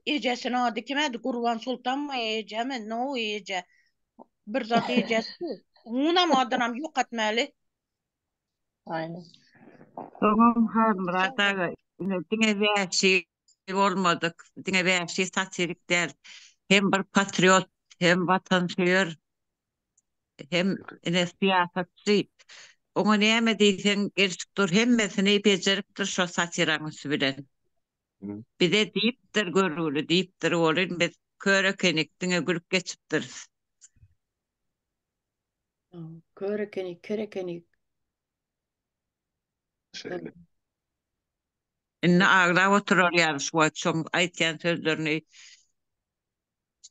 ejesiniň ady kim edi Gurban Sultanmy ejemi no eje bir zat ejesi munam adynam ýok etmeli. Aynen. Soňam Halmyrat aga ine diňe wäşi bolmadyk, diňe wäşi satirik däl. Hem bir patriot, hem watansöýer hem ine syýasatçy. Oňa näme diýseň gelşip dur, hemmesini bejeripdir şo satiraň üsti bilen. Bize diýipdir görgüli diýipdir welin biz kör ekenik diňe gülüp geçipdiris. Kör ekenik, ker ekenik. Şeýle. Indi aglap oturar ýaly şu wagt şoň aýtýan sözlerini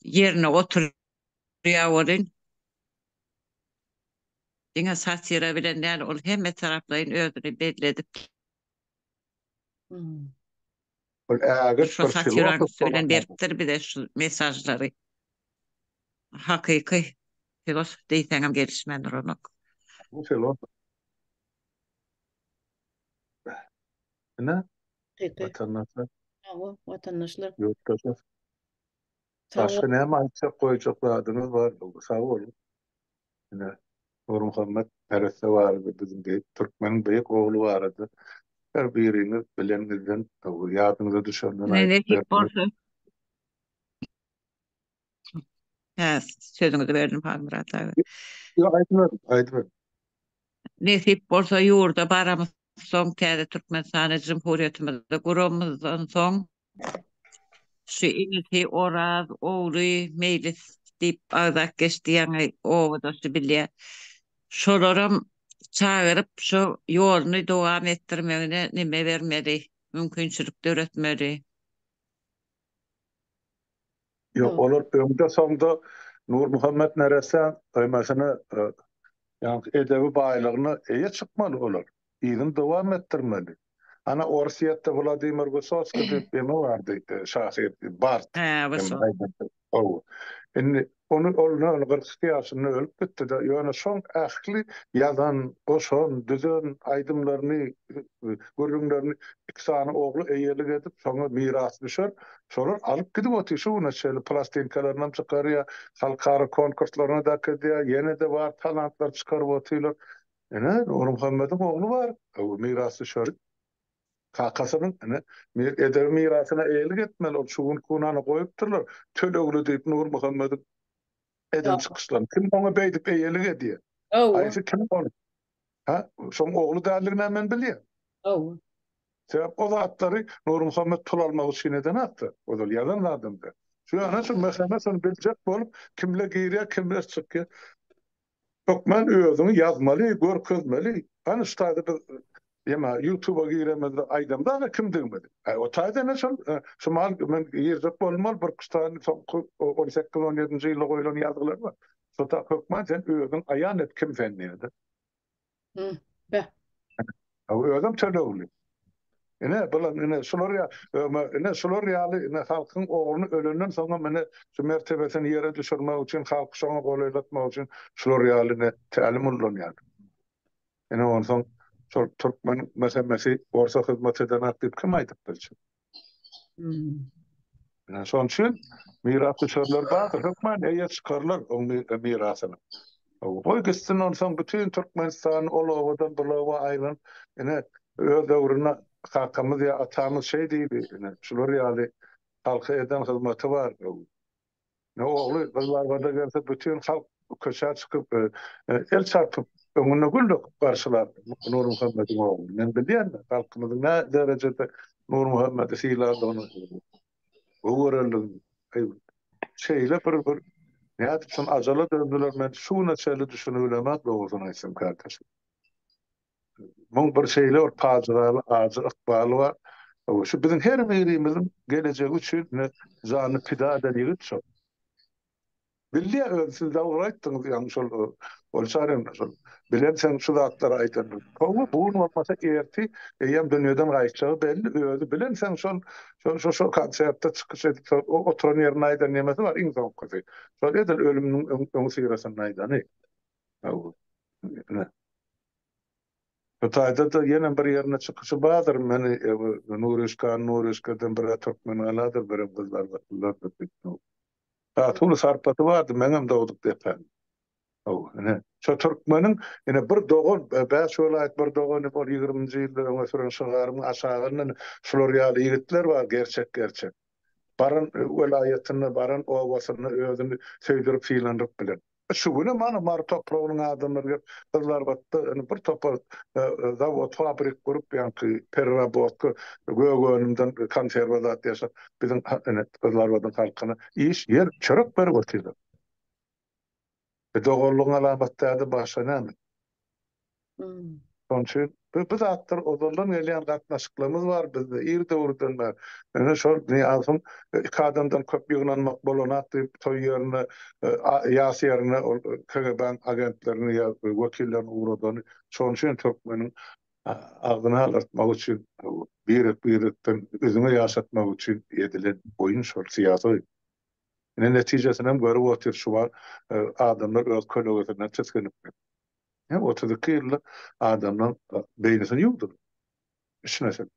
ýerine otur Ýa welin, diňe satira bilen däl, ol hemme taraplaýyn özüni belli edipdir. Ol ägirt Şo bir satiranyň filosof üsti bilen bolan adam. beripdir bize şu mesažlary. Hakyky filosof diýseňem gelişmän duranok. Bu filosof. Ine, Hakyky. watandaşlar. Hawa, watandaşlar. Ýurtdaşlar. Sag Başga näme aýtjak goýjak zadyňyz bar sag boluň. Ine Nurmuhammet neresse barada biziň beýik türkmeniň beýik ogly barada her biriňiz bileniňizden ýadyňyza düşenden Ine aýdyp nesip berdiňiz. bolsa. Hä, sözüňizi berdim Halmyrat aga. Ýok aýdyberiň, aýdyberiň. Nesip bolsa ýurda baramyzsoň täze Türkmenistany Jumhuriýetimizi guramyzdan soň Şu inisi Oraz, ogly Meýlis diýip agzap geçdi ýaňy obadaşy bilýär. Şolaram çagyryp şo ýoluny dowam etdirmegine neme bermeli, mümkinçilik döretmeli. Ýok, olar öňde-soňda Nurmuhammet neressäň öýmesine ýaňky edebi baýlygyna eýe çykmaly olar. Yzyny dowam etdirmeli. Ana Orsýetde Wladimir Wysotskiý diýip eme bardy, şahyr, bard. Hä, Wysotskiý. Hawa. Indi ony ol ony 42 ýaşynda ölüp gitdi-de, ýöne şoň ähli ýazan, goşan, düzen aýdymlaryny, gürrüňlerini iki sany ogly eýelik edip, şoňa mirasdüşer. Şolar alyp gidip otyr şu güne çenli plastinkalaryny hem çykarýar, halkara konkurslaryna da äkidýär, ýene-de bar talantlar çykaryp otyrlar. Ine, Nurmuhammediň ogly bar, mirasdüşeri. Kakasynyň, ine, edebi mirasyna eýelik etmeli, ol şu günki gün hany goýupdyrlar, tölegli diýip Nurmuhammediň eden çykyşlaryny. Kim oňa beýdip eýelik edýär? Haýsy kim ol? Hä? Şoň ogly däldigini hem men bilýän. Hawa. Sebäp o zatlary Nurmuhammet pul almak üçin edenokdy. Ozal ýazan zadam däl. Şu ýana şu mesele şony biljek bolup kimler girýär, kimler çykýar. Hökman özüňi ýazmaly, görkezmeli. Hany şu taýda biz ýa ýutuba giremizde aýdamda-da kimdigimizi. Aý o taýda ine şol şu mal men girjek bolmaly bir sany soňky 18 on ýedinji ýylda goýlan ýazgylar bar. Şo tak hökman sen özüň aýan et kim sen diýdi. Hı, beh. Özem tölegli. Ine, bular ine şular ýa ine şular ýaly ine halkyň ogluny ölenden soňam ine şu mertebesini ýere düşürmek üçin halky şoňa golaýlatmak üçin şular ýaly ine tälim ullanýar. Ine onsoň şol türkmen mesemesi orsa hyzmat edenak diýip kim aýdyp biljek? Ine şonuň üçin mirasdüşerler bardyr, hökman eýe çykarlar oň mirasyna. Goý gitsin onsoň bütin Türkmenistany ol obadan bul oba aýlanyp, ine öz döwründe kakamyz ýa atamyz şeý diýdi, ine şular ýaly halka eden hyzmaty bar. Ne ogly Gyzylarbada gelse bütin halk köçä çykyp el çarpyp öňünde gül döküp garşylar Nurmuhammediň ogluny. Men bilýän halkymyzyň nä derejede Nurmuhammedi sylandygyny, gowy görendigini. Şeýle bir bir nädip şony ajala döndüler men şu güne çenli düşünibilemok dogrusyny aýtsam kardeşim. Muň bir şeýle bir pajygaly ajy ykbaly bar. Şu biziň her birimiziň gelejegi üçin ine janyny pida eden ýigit şol. Bilýär özi siz dogry aýtdyňyz ýaňy şol Bolçaryn şol bilen sen şu zatlary aýdan. Hawa bu gün bolmasa erti eýýäm dünýeden gaýtjagy belli özi bilen sen şol şol şol şol konsertde çykyş edip şol oturan ýerinde aýdan nemesi bar iň soňkusy. Şol edil ölüminiň öňüsyrasynda aýdany. Hawa. Ine. Bu taýda-da ýene bir ýerinde çykyşy bardyr, meni Nuryşkany Nuryşkadan bir-ä Türkmengaladyr, birem Gyzlarbatlylardyr diýip. Gaty uly sarpasy bardy, meňem dogduk depäm. Hawa, ine, şo türkmeniň, ine, bir dogan, bäş welaýat bir dogan diýip, ol ýigriminji ýylda öňe süren şygarynyň aşagynda şular ýaly ýigitler bar, gerçek-gerçek. Baran welaýatynda, baran obasynda özüni söýdürip, sylandyryp bilen. Şu günem ana Mary topragynyň adamlary gelip Gyzylarbatda indi bir topar zawod, fabrik gurup, ýaňky pererabotka, gök önümden konserwa zat ýasap, biziň ine Gyzylarbadyň halkyna iş, ýer, çörek berip otyrlar. E doganlygyň alamaty däde başga näme? Şonuň üçin bu bu zatlar ozaldan gelýän gatnaşyklarymyz bar bizde ir döwürden bäri. Ine şol Nyýazowyň iki adamdan köp ýygnanmak bolanak diýip toý ýerine ýas ýerine ol KGB-niň agentlerini ýa wekillerini ugradany şonuň üçin türkmeniň agzyny alartmak üçin birek-birekden üzňe ýaşatmak üçin edilen oýun şol syýasy oýun. Ine netijesini hem görüp otyr şu wagt adamlar öz kölegesinden tisginip. 32 ýylda adamlaryň beýnisini ýuwdular. Içine siňip.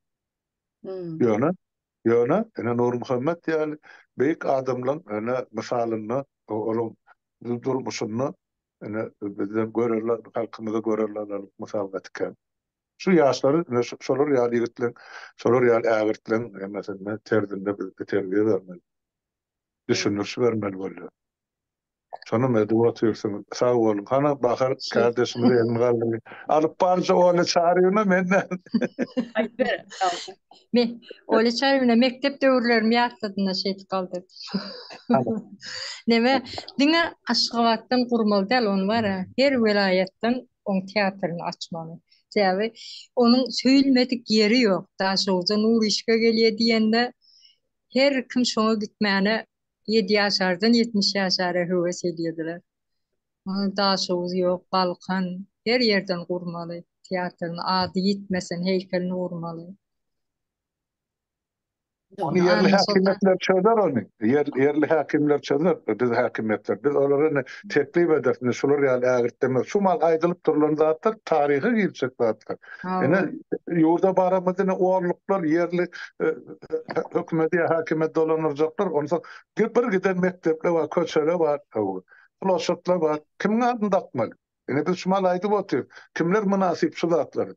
Ýöne, ýöne ine Nurmuhammet ýaly beýik adamlaryň ine mysalynda, olaryň durmuşynda ine bizden görelde, halkymyza görelde alarlyk mysal gaty kän. Şu ýaşlary ine şolar ýaly ýigitleň, şolar ýaly ägirtleň hemmesinde terzinde biz terbiýe bermeli. Düşündiriş bermeli bolýar. Şonam edip otyrsyňyz. Sag boluň. Hany Bahar kärdeşimiz elini galdyrdy. Alyp baryjy Olya Çaryýewna menden. Aýdyp ber. Men Olya Çaryýewna mekdep döwürlerimi ýatladym-da şeýdip galdyrdy. Neme, diňe Aşgabatdan gurmaly däl ony bar-a, her welaýatdan oň teatryny açmaly. Sebäbi onuň söýülmedik ýeri ýok. Daşoguzda Nuryşka gelýär diýende her kim şoňa gitmäne Ýedi ýaşardan 70 ýaşara höwes edýärdiler. Muny Daşoguz ýok, Balkan, her ýerden gurmaly. Teatryny ady ýitmesin, heýkelini gurmaly. Ony ýerli häkimiýetler çözer ony. Ýerli häkimler çözer, biz häkimiýetler. Biz olara indi teklip ederis, indi şular ýaly ägirtlemez. Şu mal aýdylyp durlan zatlar taryha girjek zatlar. Ine, ýurda baramyzda ine onluklar ýerli hökümeti ýa häkimiýeti dolandyrjaklar, onsoň bir giden mekdepler bar, köçeler bar, ploşadlar bar. Kimiň adyny dakmaly? Ine biz şu mahaly aýdyp otyrys. Kimler mynasyp şu zatlara?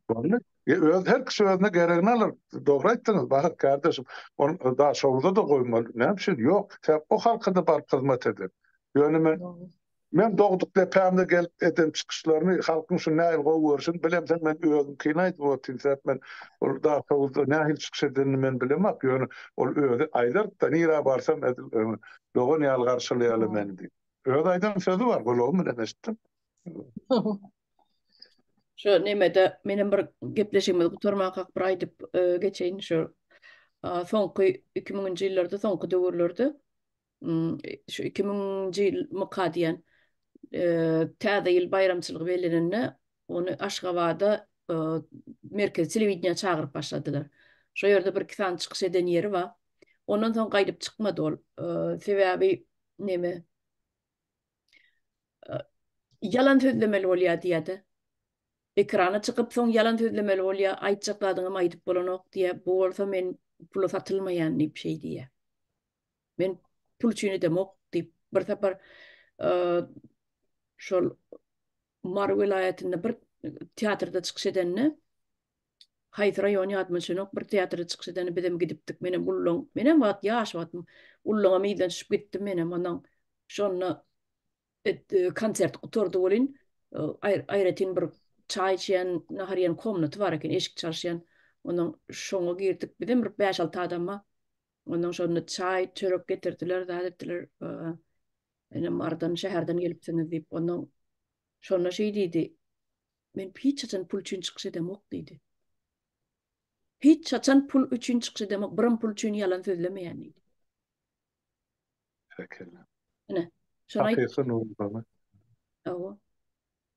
Boldy. Öz her kişi özüne geregini alar. Dogry aýtdyňyz, Bahar kardeşim. Ony Daşoguzda-da goýmaly. Näme üçin? Ýok. Sebäp o halka-da baryp hyzmat eder. Ýöne men Men dogduk depämde gelip eden çykyşlaryny halkyň şu nähili gowy görşüni bilemsoň men özümkini aýdyp otyryn sebäp men ol Daşoguzda nähili çykyş edenini men bilemok ýöne ol özi aýdardy-da nirä barsam edil dogan ýaly garşylaýarlar meni diýip. Özi aýdan sözi bar gulagym bilen eşitdim. Şu nemede menem bir gepleşigimizi gutarmakak bir aýdyp geçeýin şu soňky 2000-nji ýyllarda soňky döwürlerde şu 2000-nji ýylmyka diýen Täze ýyl baýramçylygy bellenende ony Aşgabada merkezi telewideniýä çagyryp başladylar. Şo ýerde bir iki sany çykyş eden ýeri bar. Ondan soň gaýdyp çykmady ol. Sebäbi neme ýalan sözlemeli bolýar diýýär-de. Ekrana çykyp soň ýalan sözlemeli bolýar, aýtjak zadyňam aýdyp bolanok diýýär. Bu bolsa men pula satylmaýan diýip şeý diýýär. Men pul üçin edemok diýip bir sapar şol Mary welaýatynda bir teatrda çykyş edende haýsy raýon ýadyma düşenok bir teatrda çykyş edende bizem gidipdik menem ullaň menem wagt ýaş wagtym ullaňam yzdan düşüp gitdim menem ondan şonda konsert gutardy welin aýratyn bir çaý içýän nahar iýen komnaty bar eken eşik çalyşýan ondan şoňa girdik bizem bir bäş-alty adama Ondan şonda çaý, çörek getirdiler, zat etdiler. Ene Marydan, şäherden gelipsiňiz diýip, ondan şonda şeý diýdi. Men hiç haçan pul üçin çykyş edemok diýdi. Hiç haçan pul üçin çykyş edemok, birim pul üçin ýalan sözlemeýän diýdi. Berekella. Ine, şony aýt. Hakyky Nurmuhammet. Hawa.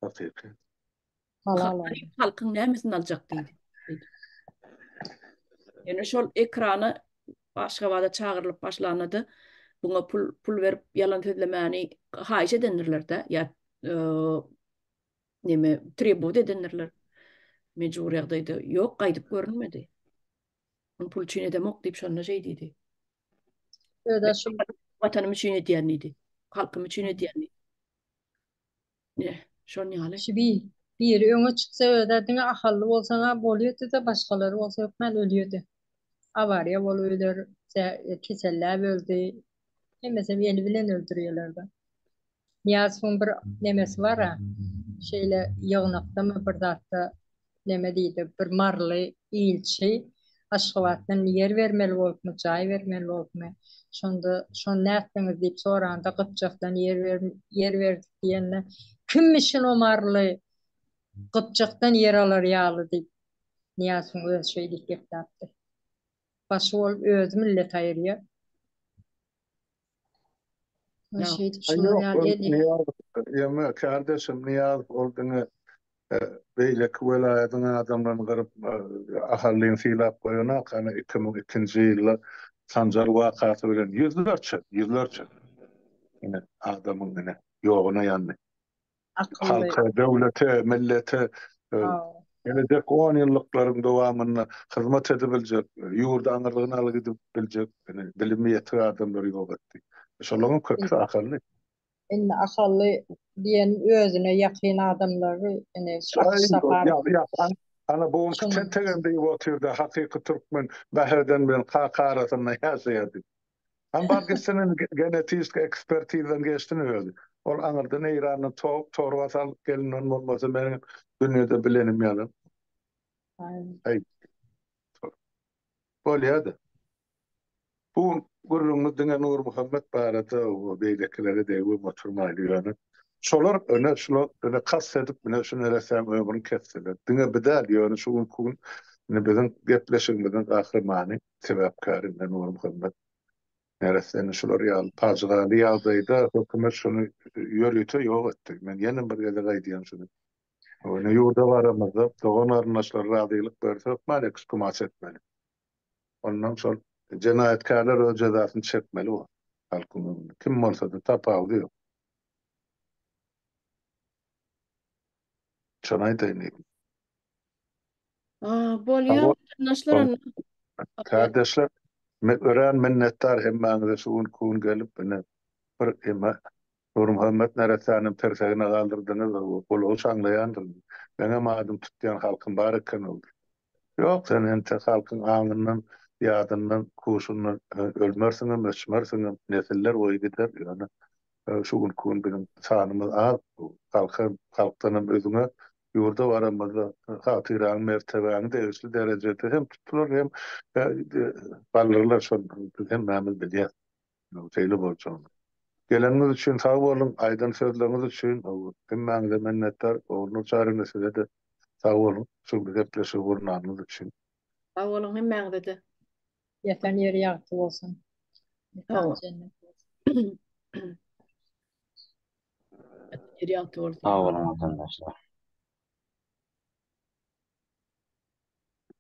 Hakyky. Halal olsun. Halkyň nämesini aljak diýdi. Ýöne şol ekrana Aşgabada çagyrylyp başlanda-da buňa pul pul berip ýalan sözlemäni haýyş edendirler-de ýa e, Neme trebowat edendirler. Mejbur ýagdaýda ýok gaýdyp görünmedi. Ony pul üçin edemok diýip şonda şeý diýdi. Öde şu watanym üçin edýän diýdi. Halkym üçin edýän diýdi. Ne, şon ýaly. Şu bir biri öňe çyksa öde diňe ahally bolsaň-a bolýardy-da başgalary bolsa hökman ölýärdi. Awariýa bolup öler, keselläp öldi. Hemmesem eli bilen öldürýärler-de. Nyýazowyň bir nemesi bar-a, şeýle ýygnakdamy bir zatda neme diýdi, bir maryly ilçi Aşgabatdan ýer bermeli bolupmy, jaý bermeli bolupmy, şonda şony nätdiňiz diýip soranda Gypjakdan ýer ber ýer berdik diýende, kimmişin o maryly Gypjakdan ýer alar ýaly diýip, Nyýazowyň özi şeý diýip gepläpdir. Başy bolup özi millet aýyrýar. Şeýdip şular ýaly Ýok, Nyýazow, ýeme, kärdeşim Nyýazow ol diňe beýleki welaýatyň adamlaryny gyryp, Ahallyny sylap goýanok, ana 2002-nji ýylda Sanjar wakasy bilen ýüzlerçe, ýüzlerçe ine adamyň ine ýoguna ýandy. Akylly. Halka, döwlete, millete gelejek on ýyllyklaryň dowamynda hyzmat edibiljek, ýurdy aňyrlygyna alyp gidip biljek bilimi ýetik adamlary ýok etdi. Şolaryň köpüsi akylly. Indi akylly diýen özüne ýakyn adamlary ine Akyş Saparow. Ana bu günki tentegem diýip otyrda hakyky türkmen Bäherden bilen Kaka arasynda ýaşaýar diýip. Han bar gitsin indi genetiski ekspertizadan geçsin özi. Ol aňyrdan Eýrandan torba salyp gelinden bolmasa meniň dünýede bilenim ýalan. Aý. Bolýa-da. Bu gürrüňimiz diňe Nurmuhammet barada we beýlekilere degibem oturmaýly ýöne. Şolar öne şular öne kast edip mine şu neressäň ömrüni kesdiler. Diňe bi däl ýöne şu günki gün indi biziň gepleşigimiziň gahrymany sebäpkäri indi Nurmuhammet neressäni şular ýaly pajygaly ýagdaýda hökümet şuny ýörite ýok etdi. Men ýene bir gezek aýdýan şuny. Ýöne ýurda baramyzda dogan-garyndaşlar razylyk berse hökman eksgumasiýa etmeli. Ondan şol jenaýatkärler öz jezasyny çekmeli bor halkyň öňünde. Kim bolsa-da tapawudy ýok. Şony aýdaýyn diýdim. Bolýar watandaşlar onda. Kärdeşler, men örän minnetdar hemmäňize şu günki gün gelip ine bir eme Nurmuhammet neressäniň tirsegine galdyrdyňyz, gulagy çaňlaýandyr. Meňem adym tutýan halkym bar eken ol. Ýok, sen entek halkyň aňyndan, ýadyndan, huşundan ölmersiňem, öçmersiňem, nesiller boýy gider, ýöne şu günki gün biziň sanymyz az, halka, halkdanam özüňe, ýurda baramyzda hatyraň, mertebäňi degişli derejede hem tutular, hem galdyrlar, şony biz hemmämiz bilýäs. Şeýle boljagyny. Geleniňiz üçin sag boluň, aýdan sözleriňiz üçin hemmäňize minnetdar. Ogulnur Çaryna size-de sag boluň, şu gepleşigi gurnanyňyz üçin. Sag boluň hemmäňize-de. Ýatan ýeri ýagty bolsun. Mekany jennet bolsun. Ýatan ýeri ýagty bolsun. Sag boluň watandaşlar.